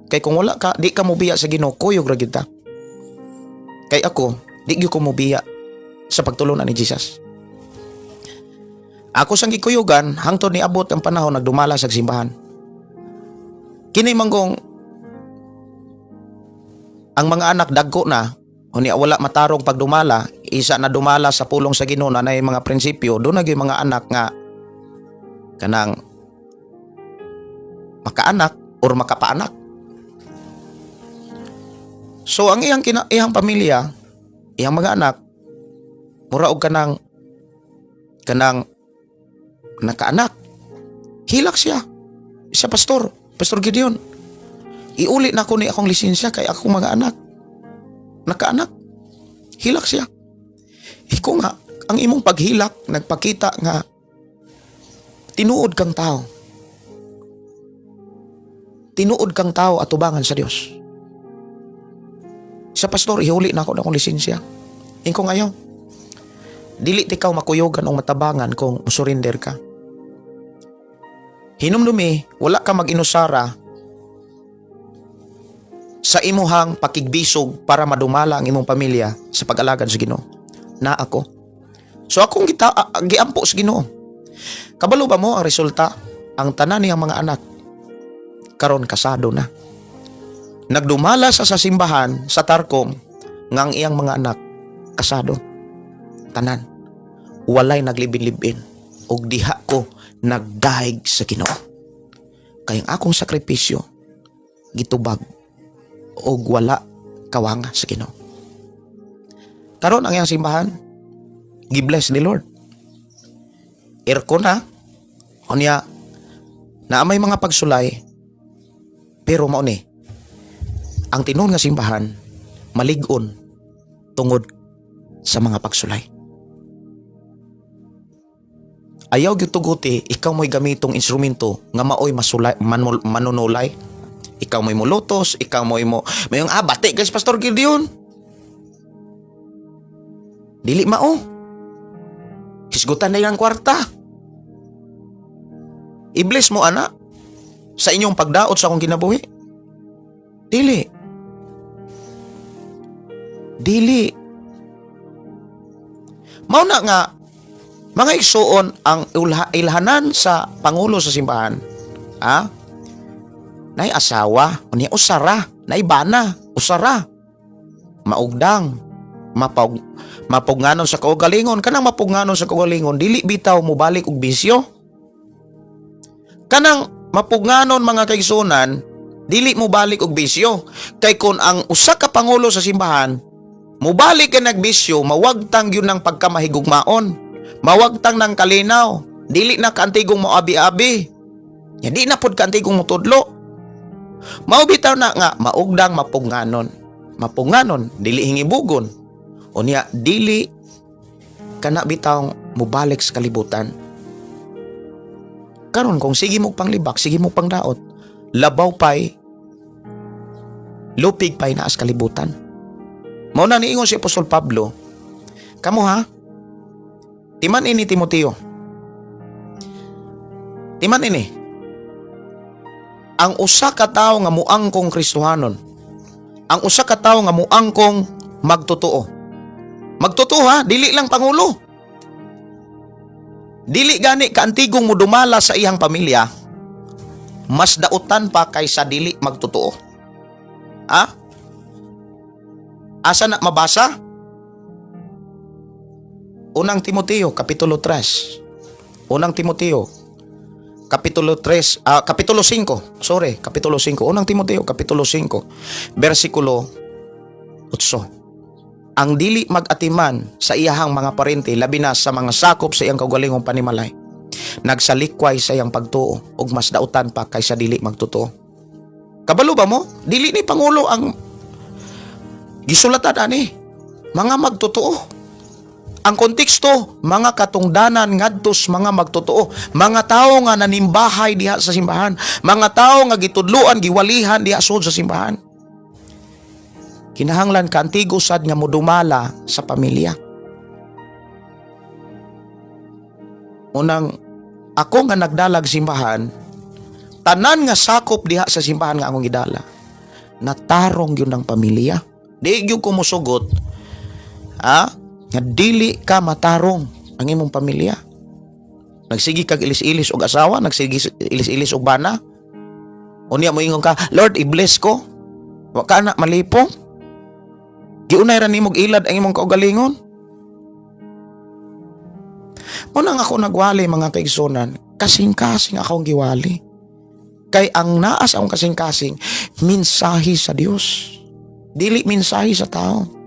Kay kung wala ka, di ka mo biya sa Ginoo, kuyog ra gyud ta. Kay ako, di gyud ko mobiya sa pagtulunan ni Jesus. Ako sang gikuyugan hangtod niabot ang panahon nagdumala sa simbahan. Kini manggong ang mga anak dagko na unya wala matarong pagdumala, isa na dumala sa pulong sa Ginoo na nay mga prinsipyo, do na gyud mga anak nga kanang makaanak or makapaanak. So ang iyang iyang pamilya, iyang mga anak mura og kanang kanang nakaanak. Hilak siya. Siya pastor. Pastor Gideon, iuli na ko ni akong lisensya kay akong mga anak. Nakaanak. Hilak siya. Iko nga, ang imong paghilak, nagpakita nga tinuod kang tao. Tinuod kang tao at tubangan sa Dios. Sa pastor, ihuli na ako na akong lisensya. Inko ngayon, dili tikaw makuyugan o matabangan kung musurrender ka. Hinumdumi, wala ka mag-inusara sa imuhang pakigbisog para madumala ang imong pamilya sa pag-alagad sa Ginoo. Na ako. So akong gita, giampo sa Ginoo. Kabalo ba mo ang resulta? Ang tanan niyang mga anak karon kasado na. Nagdumala sa simbahan sa Tarkom nga ang iyang mga anak kasado. Tanan. Walay naglibin-libin og diha ko nagdaig sa Ginoo. Kay ang akong sakripisyo gitubag og wala kawanga sa Ginoo. Karon ang iyang simbahan gibless ni Lord. Aircon na. Unya na may mga pagsulay pero mao ni ang tinuod nga simbahan malig-on tungod sa mga pagsulay. Ayaw gyud tuguti ikaw mo'y gamitong instrumento nga maoy masulay, manunulay. Ikaw mo'y mulutos, ikaw mo'y mo mayong bati guys, Pastor Gideon. Dili mao. Hisgutan na yung kwarta. I-bless mo ana sa inyong pagdaot sa akong kinabuhi. Dili. Dili. Mao na nga mga igsuon ang ilhanan sa pangulo sa simbahan. Ha? Nay asawa, unya usara, nay bana, usara. Maugdang, mapugnganon sa kaugalingon, kanang mapugnganon sa kaugalingon, dili bitaw mobalik og bisyo. Kanang mapugnganon, mga kaigsuonan, dili mo balik og bisyo. Kay kon ang usa ka pangulo sa simbahan mobalik ka nagbisyo, mawagtang yun ng pagkamahigugmaon, mawagtang ng kalinaw, dili na kaantigong mo abi-abi. Ya, di na pod kaantigong mo tudlo. Mao bitaw na nga maugdang mapugnganon. Mapugnganon, dili hingibugon. Unya dili kana bitaw mobalik sa kalibutan. Karon kung sige mo panglibak, sige mo pangdaot, labaw pay lupig pay naas kalibutan. Mao na niingon si Apostol Pablo, kamo ha, timan ini Timoteo. Timan ini. Ang usa ka tawo nga muangkong Kristohanon, ang usa ka tawo nga muangkong magtotoo. Magtotoo ha, dili lang pangulo. Dili gani kaantigong mudumala sa iyang pamilya, mas dautan pa kaysa dili magtotoo. Ha? Asa na mabasa? Unang Timoteo, Kapitulo 3. Unang Timoteo, Kapitulo 3, Kapitulo 5. Sorry, Kapitulo 5. Unang Timoteo, Kapitulo 5, versikulo 8. Ang dili mag-atiman sa iyahang mga parente, labi na sa mga sakop sa iyang kaugalingong panimalay, nagsalikway sa iyang pagtuo ug mas dautan pa kaysa dili magtotoo. Kabalo ba mo? Dili ni pangulo ang gisulatan ani. Mga magtotoo. Ang konteksto, mga katungdanan ngadto sa mga magtotoo, mga tao nga nanimbahay diha sa simbahan, mga tao nga gitudluan, giwalihan diha sud sa simbahan. Kinahanglan kaantigo sad nga modumala sa pamilya. Unang ako nga nagdalag simbahan, tanan nga sakop diha sa simbahan nga akong gidala, natarong yun ng pamilya. Di gyud ko mosugot, ha? Nga dili ka matarong ang imong pamilya. Nagsige kag ilis-ilis og asawa, nagsige ilis-ilis og bana. Unya mo ingon ka, "Lord, i-bless ko." Wa ka na malipong. Giunay ra nimo ilad ang imong kaugalingon. Mao nang ako nagwali, mga kaigsunan, kasing-kasing akong giwali. Kay ang naas akong kasing-kasing, mensahe sa Dios. Dili mensahe sa tao.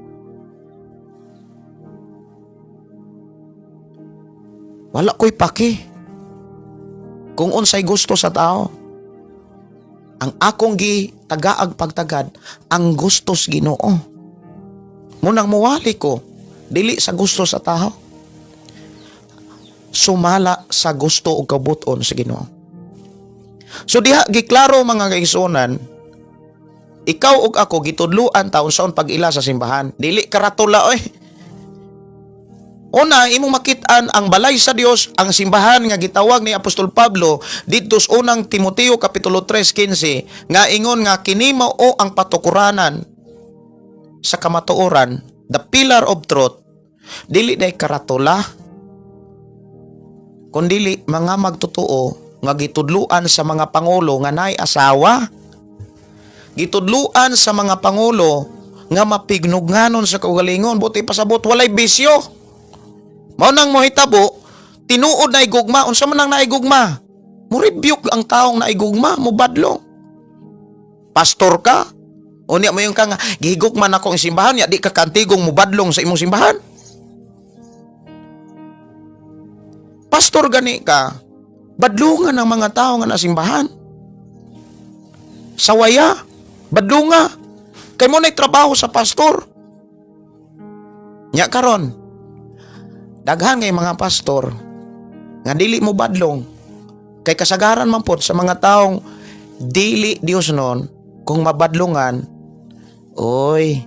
Wala ko'y paki kung unsay gusto sa tao. Ang akong gitagaag pagtagad ang gustos Ginoo. Munang muwali ko dili sa gusto sa tao. Sumala sa gusto ug kabuton sa Ginoo. So diha giklaro, mga kaigsuonan, ikaw ug ako gitudluan ta unsaon pag-ila sa simbahan. Dili karatula oy. Una, imong makit-an ang balay sa Dios, ang simbahan nga gitawag ni Apostol Pablo didto sa unang Timoteo kapitulo 3:15 nga ingon nga kini mao ang patukuranan sa kamatuoran, the pillar of truth, dili day karatula kundili mga magtotoo nga gitudluan sa mga pangulo nga naay asawa, gitudluan sa mga pangulo nga mapignugnanon sa kaugalingon, buti pasabot walay bisyo. Mao nang mohitabo tinuod na igugma. Unsa man ang naigugma? Mo rebuke ang taong naigugma, mo badlong. Pastor ka, unya mo yung ka nga gihigugma nako ang simbahan, ya di ka kantigong mubadlong sa imong simbahan. Pastor gani ka, badlungan ang mga tao nga nasimbahan. Sawaya, badlunga. Kay mo na'y trabaho sa pastor. Nya karon, daghan ngay mga pastor nga dili mo badlong kay kasagaran man pod sa mga taong dili Dios nun kung mabadlungan, oy,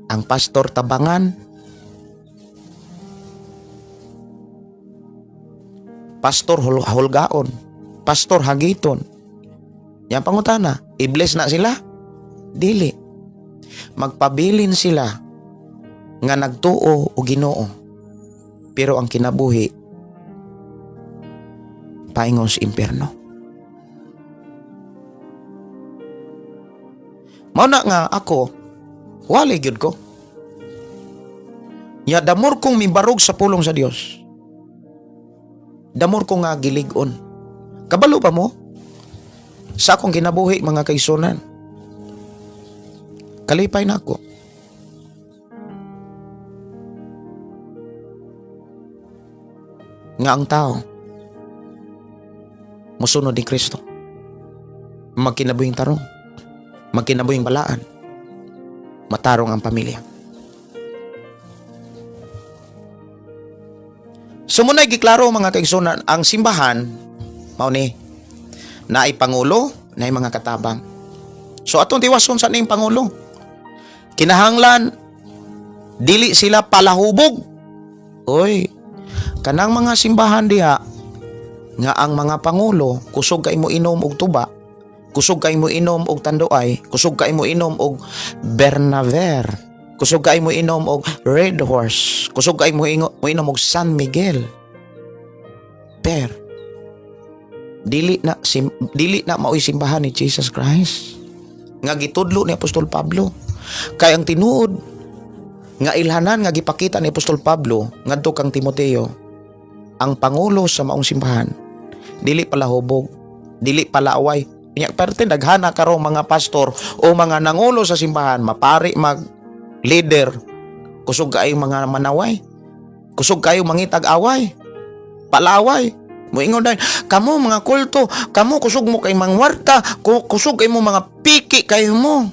ang pastor tabangan, pastor hulgaon, pastor hagiton. Yan pangutana, i-bless na sila? Dili. Magpabilin sila nga nagtuo o Ginoo. Pero ang kinabuhi paingon sa impyerno. Mao na nga ako, wali gyud ko. Ya damor kong mibarog sa pulong sa Dios. Damor ko nga gilig-on. Kabalo pa mo? Sa akong kinabuhi, mga kaigsuonan, kalipay na ako. Nga ang tao musunod ni Kristo. Magkinabuhing tarong. Magkinabuhing balaan. Matarong ang pamilya. So muna'y giklaro, mga kaigsunan, ang simbahan mao ni naay pangulo, naay mga katabang. So atong tiwason sa ning pangulo. Kinahanglan dili sila palahubog. Oy, kanang mga simbahan diha nga ang mga pangulo kusog kay mo inom og tuba, kusog kay mo inom og tanduay, kusog kay mo inom og Bernaver, kusog kay mo inom og Red Horse, kusog kay mo inom og San Miguel. Per dili na maoy simbahan ni Jesus Christ nga gitudlo ni Apostol Pablo. Kay ang tinuod nga ilhanan nga gipakita ni Apostol Pablo ngadto kang Timoteo, ang pangulo sa maong simbahan dili palahubog, dili palaaway. Nya perte daghana karong mga pastor o mga nangulo sa simbahan, mapari, mag leader, kusog kayo mga manaway, kusog kayo mangitag away, palaway. Moingon dahil, kamo mga kulto, kamo kusog mo kay mangwarta, kusog kay mo mga piki kayo mo.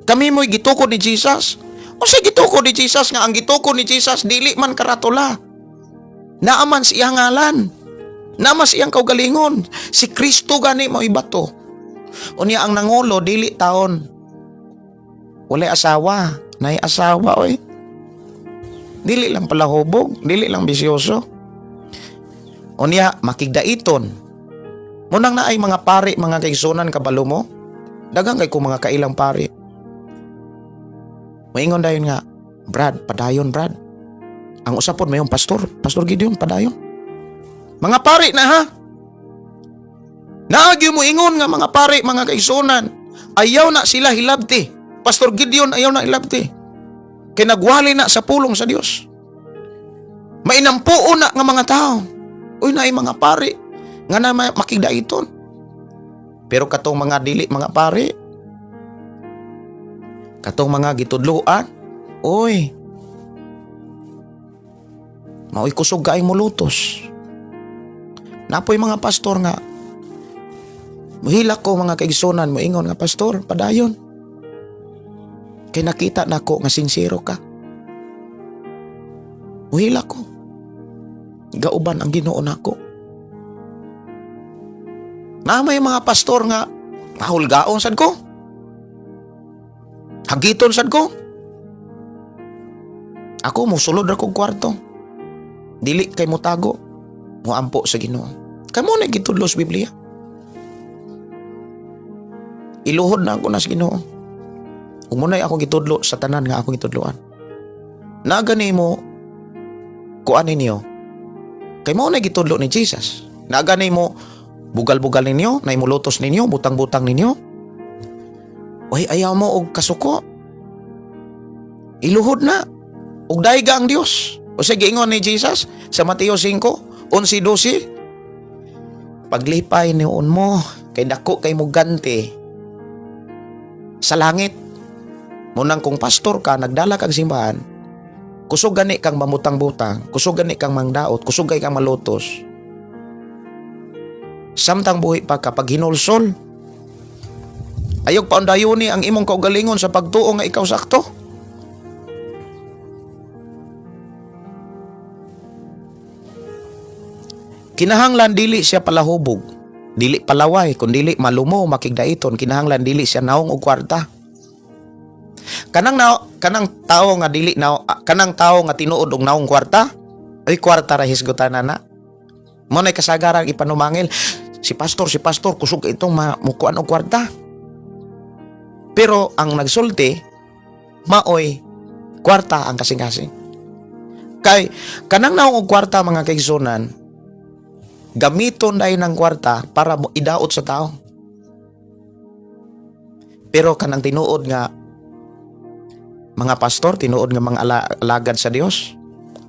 Kami mo'y gitukod ni Jesus. Unsay gitukod ni Jesus nga ang gitukod ni Jesus dili man karatula? Naaman sa iyang ngalan. Naaman sa iyang kaugalingon. Si Kristo gani mo'y bato. Unya ang nangulo dili taon. Walay asawa, nay asawa oy. Dili lang palahubog, dili lang bisyoso. Unya makigdaiton. Munang naay mga pari, mga kaigsunan, kabalo mo. Daghang kay ko mga kailang pari. Moingon dayon nga, "Brad, padayon, Brad." Ang usapon mayong pastor, "Pastor Gideon, padayon." Mga pari na ha. Naagyo mo ingon nga mga pari, mga kaigsunan, ayaw na sila hilabti. Pastor Gideon, ayaw na hilabti. Kay nagwali na sa pulong sa Dios. Mainampuo na nga mga tao. Uy, naay mga pari nga na makigdaiton. Pero katong mga dili mga pari, katong mga gitudloan, uy, maoy kusog kaay mo lutos. Napoy mga pastor nga Muhilak ko, mga kaigsunan, moingon nga, "Pastor, padayon. Kay nakita nako nga sinsero ka." Muhilak ko. Gauban ang Ginoo nako. Na may mga pastor nga mahulgaon sad ko. Hagiton sad ko. Ako, musulod ra kog kwarto. Dili kay mutago, muampo sa Ginoo. Kamo na gitudlo sa Biblia. Iluhod na ako na sa Ginoo. Ug muna'y ako gitudlo sa tanan nga ako gitudloan. Na gani mo kuan ninyo. Kay mao na gitudlo ni Jesus. Na gani mo bugal-bugal ninyo, na imulotos ninyo, butang-butang ninyo. Oy, ayaw mo og kasuko. Iluhod na. Ug dayga ang Dios. O sige, ingon ni Jesus sa Mateo 5, 11, 12, "Paglipay niun mo kay dako kay mo ganti sa langit." Munang kung pastor ka, nagdala kag simbahan, kusog gani kang mamutang-butang, kusog gani kang mangdaot, kusog gani kang malutos. Samtang buhi pa ka, pag hinulsol, ayog paundayoni ang imong kaugalingon sa pagtuo nga ikaw sakto. Kinahanglan dili siya palahubog, dili palaway, kun dili malumo makigdaiton, kinahanglan dili siya naong og kwarta. Kanang na, kanang tao nga dili na, kanang tao nga tinuod og naong kwarta, ay kwarta ra hisgutan na. Mo nay kasagarang ipanumangil si pastor kusog itong mukuan og kwarta. Pero ang nagsulti maoy kwarta ang kasing-kasing. Kay kanang naong og kwarta, mga kaigsunan, gamiton dahil ng kwarta para mo idaot sa tao. Pero kanang tinuod nga mga pastor, tinuod nga mga alagad sa Dios,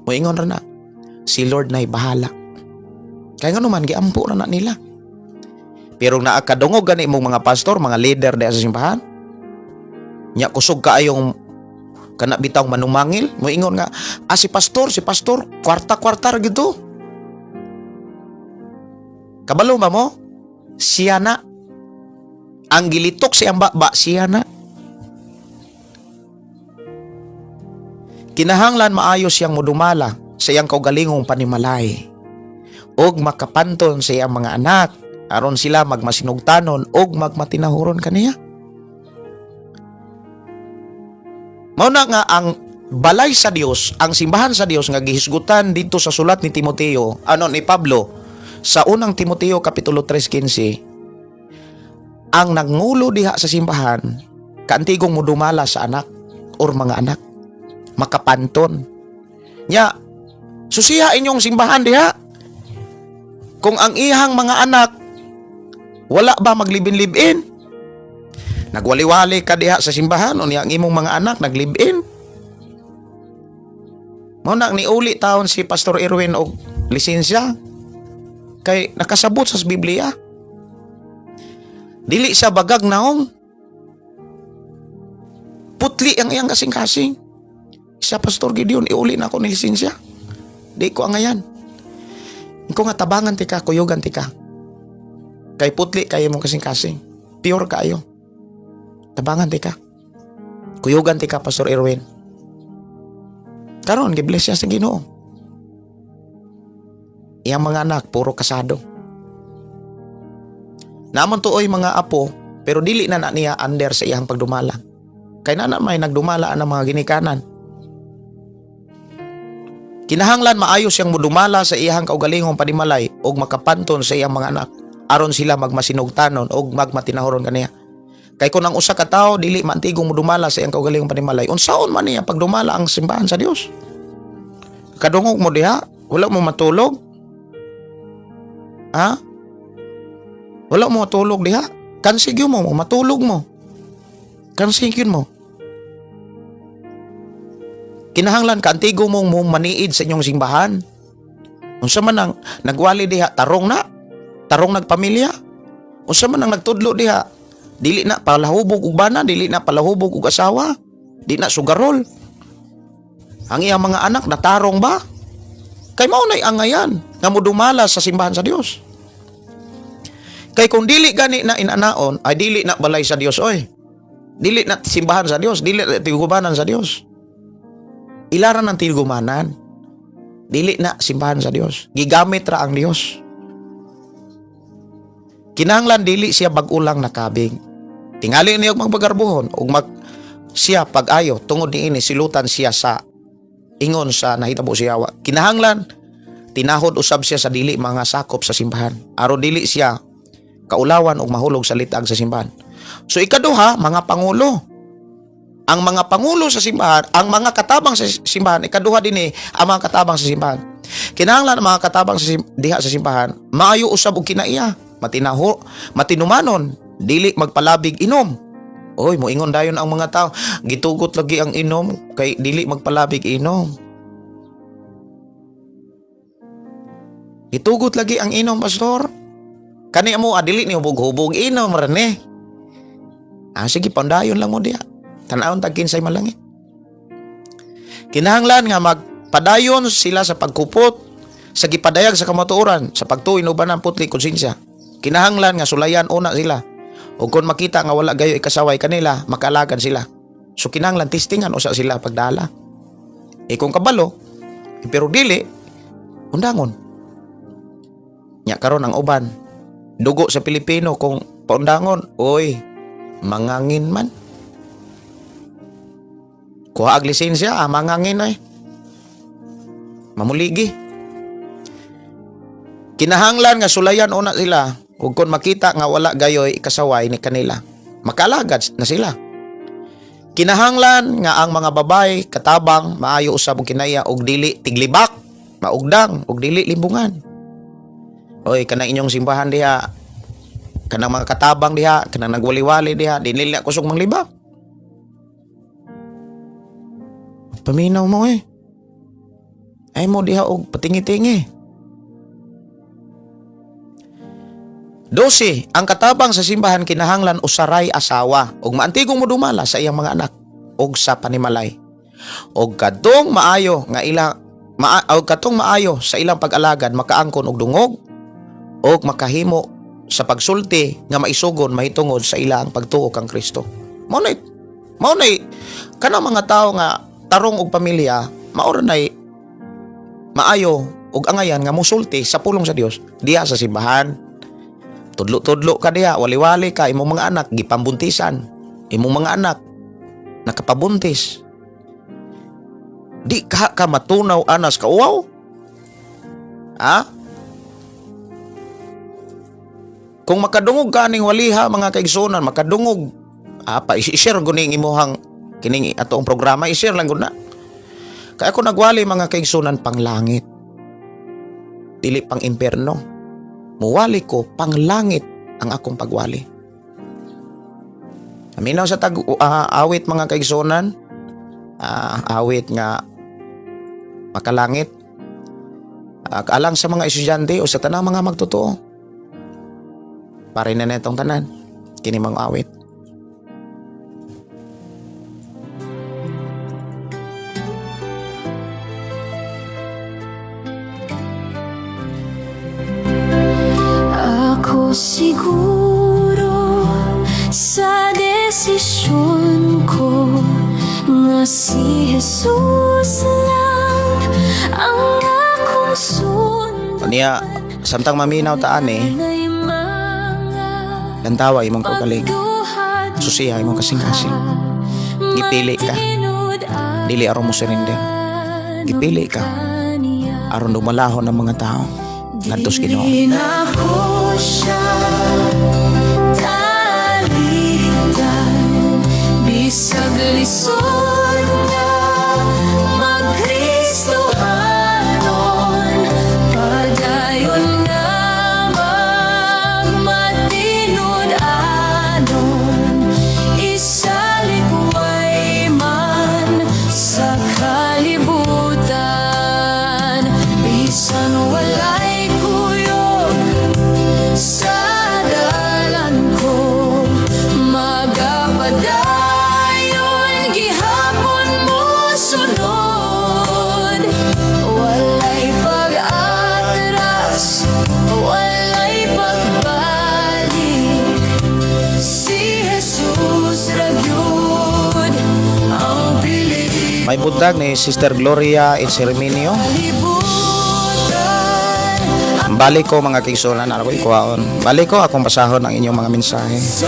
moingon ra na, "Si Lord na'y bahala." Kaya nga naman, giampo ra na nila. Pero naakadungog gani mong mga pastor, mga leader diha sa simbahan, nya kusog kaayong kana bitawng manumangil, moingon nga, "Ah, si pastor, kwarta-kwarta ra gito." Kabalo ba mo? Siya na. Ang gilitok si ang ba, siya na. Kinahanglan maayo siyang modumala sa iyang kaugalingong panimalay ug makapanton sa iyang mga anak aron sila magmasinugtanon ug magmatinahuron kaniya. Mao na nga ang balay sa Dios, ang simbahan sa Dios nga gihisgutan dito sa sulat ni Timoteo, ano ni Pablo sa unang Timoteo kapitulo 3:15, ang nangulo diha sa simbahan kaantigong modumala sa anak or mga anak, makapanton. Nya susiha inyong simbahan diha. Kung ang ihang mga anak wala ba maglibin-libin? Nagwali-wali ka diha sa simbahan unya ang imong mga anak naglibin. Mao na niuli taon si Pastor Erwin og lisensya kay nakasabot sa Biblia. Dili siya bagag naong. Putli ang iyang kasing-kasing. Siya, "Pastor Gideon, iuli na ako ni lisensya. Di ko angayan." Ko nga, "Tabangan tika, kuyugan tika. Kay putli kayo mong kasing-kasing. Pure kayo. Tabangan tika. Kuyugan tika, Pastor Erwin." Karon, gibless siya sa Ginoo. Iyang mga anak, puro kasado. Naman tuoy mga apo, pero dili na na niya under sa iyang pagdumala. Kay na na may nagdumala ang mga ginikanan. Kinahanglan maayo siyang mudumala sa iyang kaugalingong panimalay ug makapanton sa iyang mga anak aron sila magmasinugtanon ug magmatinahuron kaniya. Kay kung ang usa ka tawo dili maantigong mudumala sa iyang kaugalingong panimalay, unsaon man niya pagdumala ang simbahan sa Dios? Kadungog mo diha, wala mo matulog. Ha? Wala mo matulog diha. Kansigyo mo, matulog mo. Kansigyo mo. Kinahanglan kaantigo mong mo maniid sa inyong simbahan. Unsa man ang nagwali diha, tarong na. Tarong nagpamilya. Unsa man ang nagtudlo diha, dili na palahubog og bana, dili na palahubog og asawa, di na sugarol. Ang iyang mga anak natarong ba? Kay mao nay angayan nga modumala sa simbahan sa Dios. Kay kung dili gani na inanaon, ay dili na balay sa Dios oy. Dili na simbahan sa Dios, dili na tigumanan sa Dios. Ilaran ang tigumanan. Dili na simbahan sa Dios. Gigamit ra ang Dios. Kinahanglan dili siya bag-o lang nakabig. Tingali niya og magbagarbuhon ug mag siya pag-ayo tungod niini silutan siya sa ingon sa nahitabo siya. Kinahanglan tinahod usab siya sa dili mga sakop sa simbahan. Aron dili siya kaulawan og mahulog sa litag sa simbahan. So ikaduha, mga pangulo. Ang mga pangulo sa simbahan, ang mga katabang sa simbahan, ikaduha din eh, ang mga katabang sa simbahan. Kinahanglan ang mga katabang sa diha sa simbahan, maayo usab og kinaiya, matinaho, matinumanon, dili magpalabig inom. Oy, moingon dayon ang mga tao, gitugot lagi ang inom kay dili magpalabig inom. Gitugot lagi ang inom, pastor. Kani mo dili ni hubog-hubog inom ra ni. Ah, sige, pandayon lang mo diha. Tan-awon tag kinsay malangit. Kinahanglan nga magpadayon sila sa pagkupot sa gipadayag sa kamatuoran, sa pagtuo inuban ang putli konsensya. Kinahanglan nga sulayan una sila. Ug kung makita nga wala gayo ikasaway kanila, makalagan sila. So kinahanglan testingan usa sila pagdala. E kung kabalo, pero dili, undangon. Nya karon ang uban, dugo sa Pilipino kung paundangon, oy, mangangin man. Kuha ag lisensya, mangangin ay. Mamuligi. Kinahanglan nga sulayan una sila, ug kung makita nga wala gayoy ikasaway ni kanila, makalagad na sila. Kinahanglan nga ang mga babay katabang maayo usab og kinaya og dili tiglibak, maugdang og dili limbungan. Oy, kanang inyong simbahan diha, kanang mga katabang diha, kanang nagwali-wali diha, dili na kusog manglibak. Paminaw mo eh. Ay mo diha og patingi-tingi. 12, ang katabang sa simbahan kinahanglan usaray asawa ug maantigong modumala sa iyang mga anak ug sa panimalay. Og kadtong maayo nga ila og kadtong maayo sa ilang pag-alagad makaangkon og dungog og makahimo sa pagsulti nga maisugon mahitungod sa ilang pagtuo kang Kristo. Mao nay kanang mga tawo nga tarong og pamilya, mao ra nay maayo og angayan nga mosulti sa pulong sa Dios diha sa simbahan. Tudlo-tudlo ka diha, wali-wali ka, imong mga anak gipambuntisan, imong mga anak nakapabuntis. Di ka ka matunaw anas ka uwaw. Ha? Kung makadungog ka ning waliha mga kaigsunan, makadungog, pa i-share gud ning imuhang kining atoong programa, i-share lang gud na. Kaya ako nagwali mga kaigsunan panglangit. Dili pang impierno. Muwali ko panglangit ang akong pagwali. Aminaw sa awit mga kaigsunan, awit nga makalangit. Alang sa mga estudyante o sa tanang mga magtotoo. Pare na netong tanan, kini mga awit. Ako siguro sa desisyon ko nga si Jesus lang ang akong sundan. Niya, samtang maminaw taan eh, lantawa imong kaugaling. Susiya imong kasing-kasing. Gipili ka. Dili aron mo surrender. Gipili ka. Aron dumalahon ang mga tao ngadto sa Ginoo. Dili na ko siya talikdan, bisag lisod nga magkristohanon, padayon nga magmatinud-anon, isalikway man sa kalibutan, bisan walay kuyog May buntag ni Sister Gloria Herminio. Balik ko, mga kaigsuonan, ako ikuhaon. Balik ko akong basahon ang inyong mga mensahe. Sa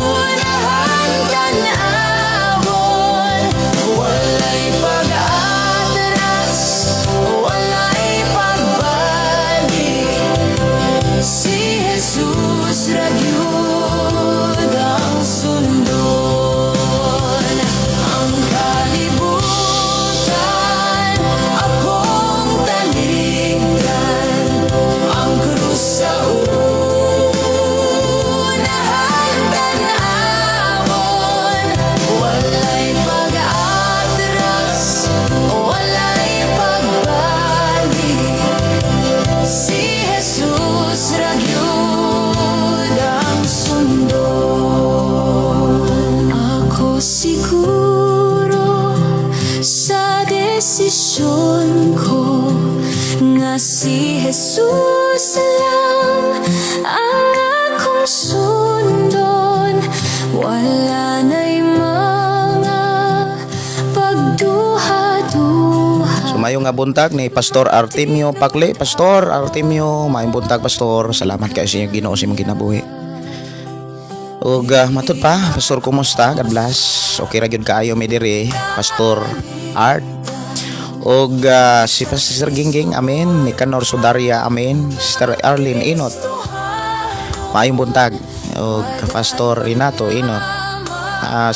unahan tan-awon, walay pag-atras, walay pagbalik. Si Jesus ra gyud ang sundon. Ang kalibutan akong talikdan, ang krus sa unahan tan-awon. Walay pag-atras, walay pagbalik. Si Jesus ra gyud ang sundon. Ako siguro sa desisyon ko nga si Jesus lang ang akong sundon. Wala na'y mga pagduha-duha. So maayong nga buntag ni Pastor Artemio Pakle. Pastor Artemio, maayong buntag, Pastor. Salamat kayo sa inyong Ginoo sa imong kinabuhi. Ug matud pa, Pastor, kumusta? God bless. Okay ra gyud kaayo mi diri, Pastor Art. Ug si Pastor Gingging, amen. Nicanor Sudaria, amen. Sister Arlene Inot. Maayong buntag. Ug Pastor Renato Inot.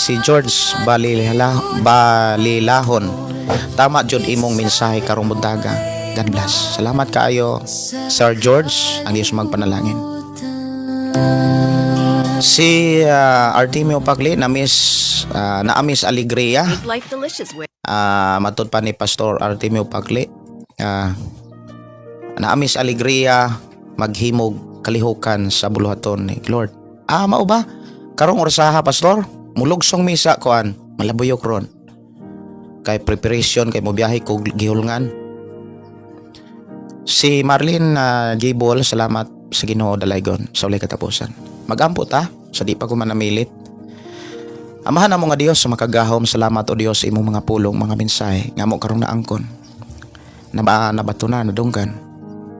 Si George Balilahon. Tama jud imong mensahe karong buntaga. God bless. Salamat kaayo, Sir George. Ang Diyos magpanalangin. Si Artemio Pagli na Miss na Miss Alegria. Make life delicious with Matud pa ni Pastor Artemio Pagli. Na Miss Alegria maghimog kalihukan sa buluhaton ni Lord. Mao ba? Karong orasaha, Pastor, mulugsong misa kuan, malabuyok ron. Kay preparation kay mobiyahe ko gihulngan. Si Marlene Gable, salamat sa Ginoo dalaygon sa walay katapusan. Magampo ta sa di pa ko manamilit. Amahan namo nga Dios sa makagahom, salamat o Dios sa imong mga pulong, mga mensahe nga amo karong naangkon. Naba nabatunan, nadunggan.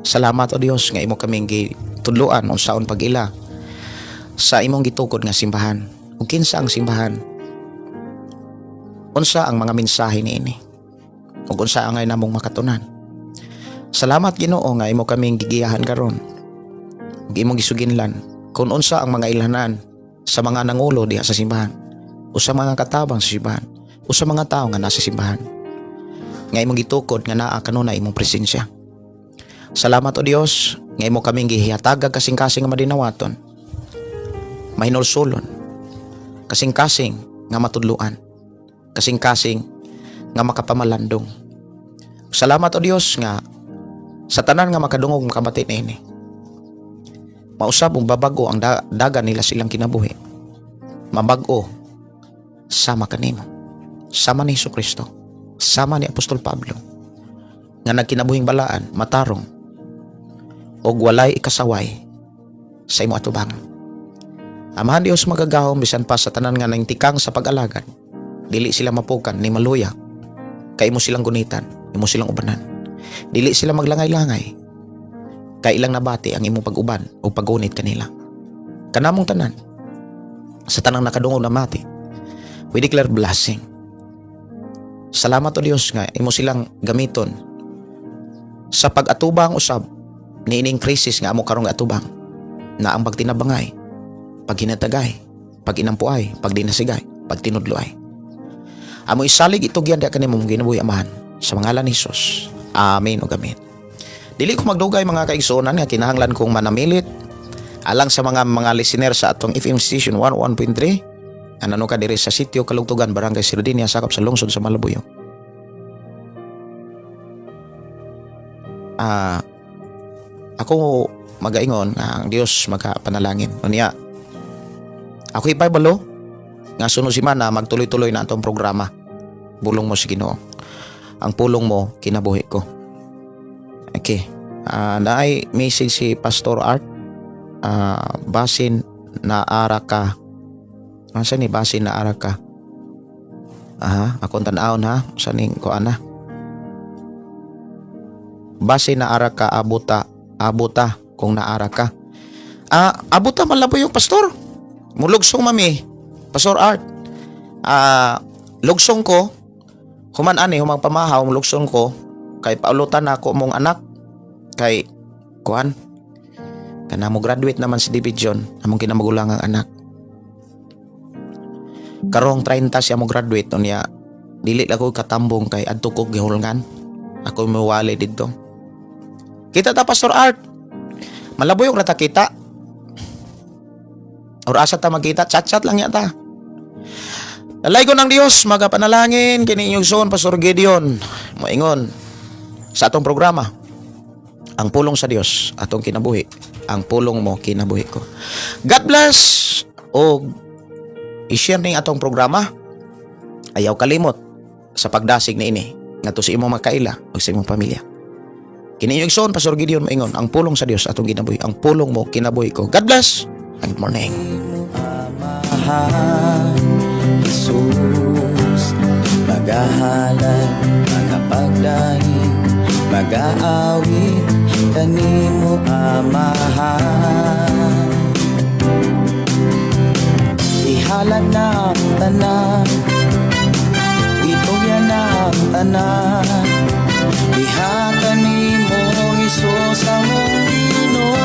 Salamat o Dios nga imo kaming gitudloan unsaon pag-ila sa imong gitukod nga simbahan. Ug kinsa ang simbahan? Unsa ang mga mensahe niini? Ug unsa ang namong makatunan? Salamat, Ginoo, nga imo kaming gigiyahan karon. Ug imong gisuginlan kung unsa ang mga ilhanan sa mga nangulo diha sa simbahan o sa mga katabang sa simbahan o sa mga tao nga nasa simbahan nga imong gitukod nga naa kanunay imong presensya. Salamat o Dios nga imo kaming gihatagag kasing-kasing nga madinawaton. Mahinulsulon. Kasing-kasing nga matudluan. Kasing-kasing nga makapamalandong. Salamat o Dios nga sa tanan nga makadungog, makabati niini. Mausab ug babag-o ang dagan nila silang kinabuhi. Mabag-o sama kanimo. Sama ni Hesus Kristo. Sama ni Apostol Pablo. Nga nagkinabuhing balaan, matarong, og walay ikasaway sa imo atubang. Amahan Dios magagahom, bisan pa sa tanan nga nangtikang sa pag-alagad, dili sila mapukan ni maluya, kay imo silang gunitan, imo silang ubanan. Dili sila maglangay-langay, kay ilang nabati ang imong pag-uban o paggunit kanila. Kanamong tanan, sa tanang nakadungog na mati, we declare blessing. Salamat o Dios nga imo silang gamiton sa pag-atubang usab niining krisis nga amo karong atubang na ang pagtinabangay, paghinatagay, paginampuay, pagdinasigay, pagtinudloay. Amo isalig itugyan diha kanimo mong ginabuhi, Amahan, sa ngalan ni Jesus. Amen ug amen. Dili ko magdugay, mga kaigsuonan, nga kinahanglan kong manamilit alang sa mga listener sa atong FM station 101.3 ano ka diri sa sitio Kalugtugan, Barangay Sardinia, sakop sa lungsod sa Malabuyo. Ako magaingon nga ang Dios magapanalangin. Unya ako ipabalo nga sunod semana magtuloy-tuloy na atong programa. Bulong mo sa Ginoo. Ang pulong mo kinabuhi ko. Okay. Naay message si Pastor Art. Basin na ara ka. Asa ni basin na ara ka? Aha, akong tan-awon ha, sa ning kuan na. Base naara ka, abuta, abuta kung naara ka. Ah, abuta man lang po yung pastor. Mulugsong mami, Pastor Art. Ah, lugsong ko, human ani, humang pamahaw, lugsong ko, kay paulutan na ako mong anak, kay, kuan, kana mo graduate naman si David John, among kinamagulang ang anak. Karong 30 siya mo graduate unya dili lang ko katambong kay adto ko gihulngan. Ako muwali didto. Kita ta, Pastor Art. Malabuyok ra ta kita. Or asa ta magkita, chat-chat lang yata. Dalaygon ang Dios, magapanalangin kini inyong son, Pastor Gideon. Moingon sa atong programa. Ang pulong sa Dios atong kinabuhi. Ang pulong mo, kinabuhi ko. God bless o i-share ning atong programa. Ayaw kalimot sa pagdasig ni ini ngadto sa imong makaila ug sa imong pamilya. Kini inyong igsoon, Pastor Gideon, moingon, ang pulong sa Dios atong kinabuhi. Ang pulong mo, kinabuhi ko. God bless and good morning. Amahan, Jesus, magahalad, magapagdaig, magaawit kanimo, Amahan. Ihalad na ang tanan, itugyan na ang tanan, diha kanimo, Hesus, among Ginoo.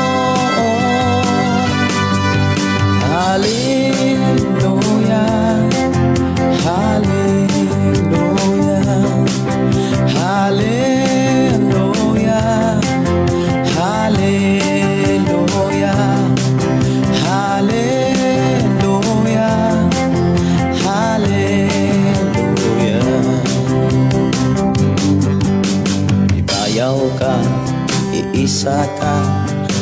Hallelujah, Hallelujah, Hallelujah, Hallelujah, Hallelujah, Hallelujah. Ibayaw ka, iisa ka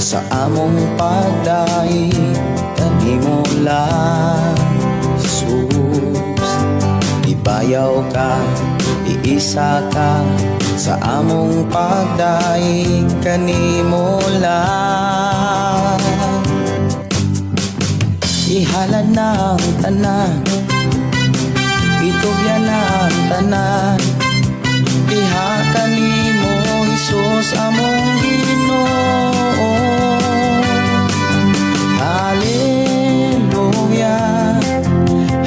sa among pagdaig kanimo lang, Jesus. Ibayaw ka, iisa ka sa among pagdaig kanimo lang. Ihalad na ang tanan, itugyan na ang tanan, diha kanimo, Hesus, among Ginoo. Hallelujah,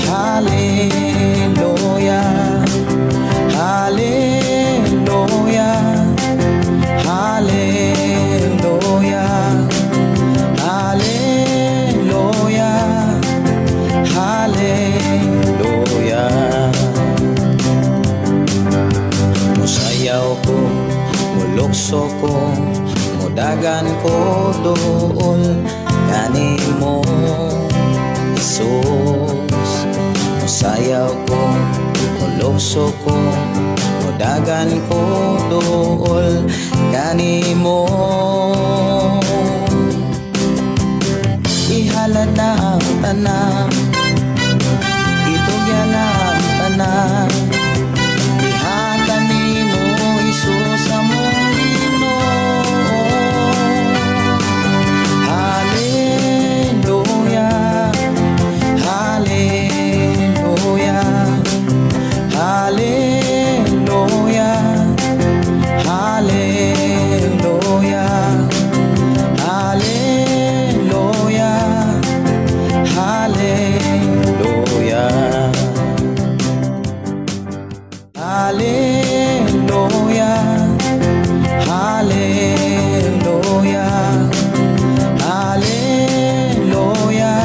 Hallelujah, Hallelujah, Hallelujah, Hallelujah, Hallelujah. Musayaw ko, mulukso ko, mudagan ko dool kanimo, Jesus. Musayaw ko, mulukso ko, mudagan ko dool kanimo. Ihalad na ang tanan, itugyan na ang tanan, diha kanimo, Hesus, among Ginoo. Hallelujah, Hallelujah, Hallelujah, Hallelujah, Hallelujah, Hallelujah, Hallelujah, Hallelujah, Hallelujah,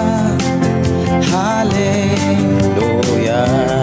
Hallelujah.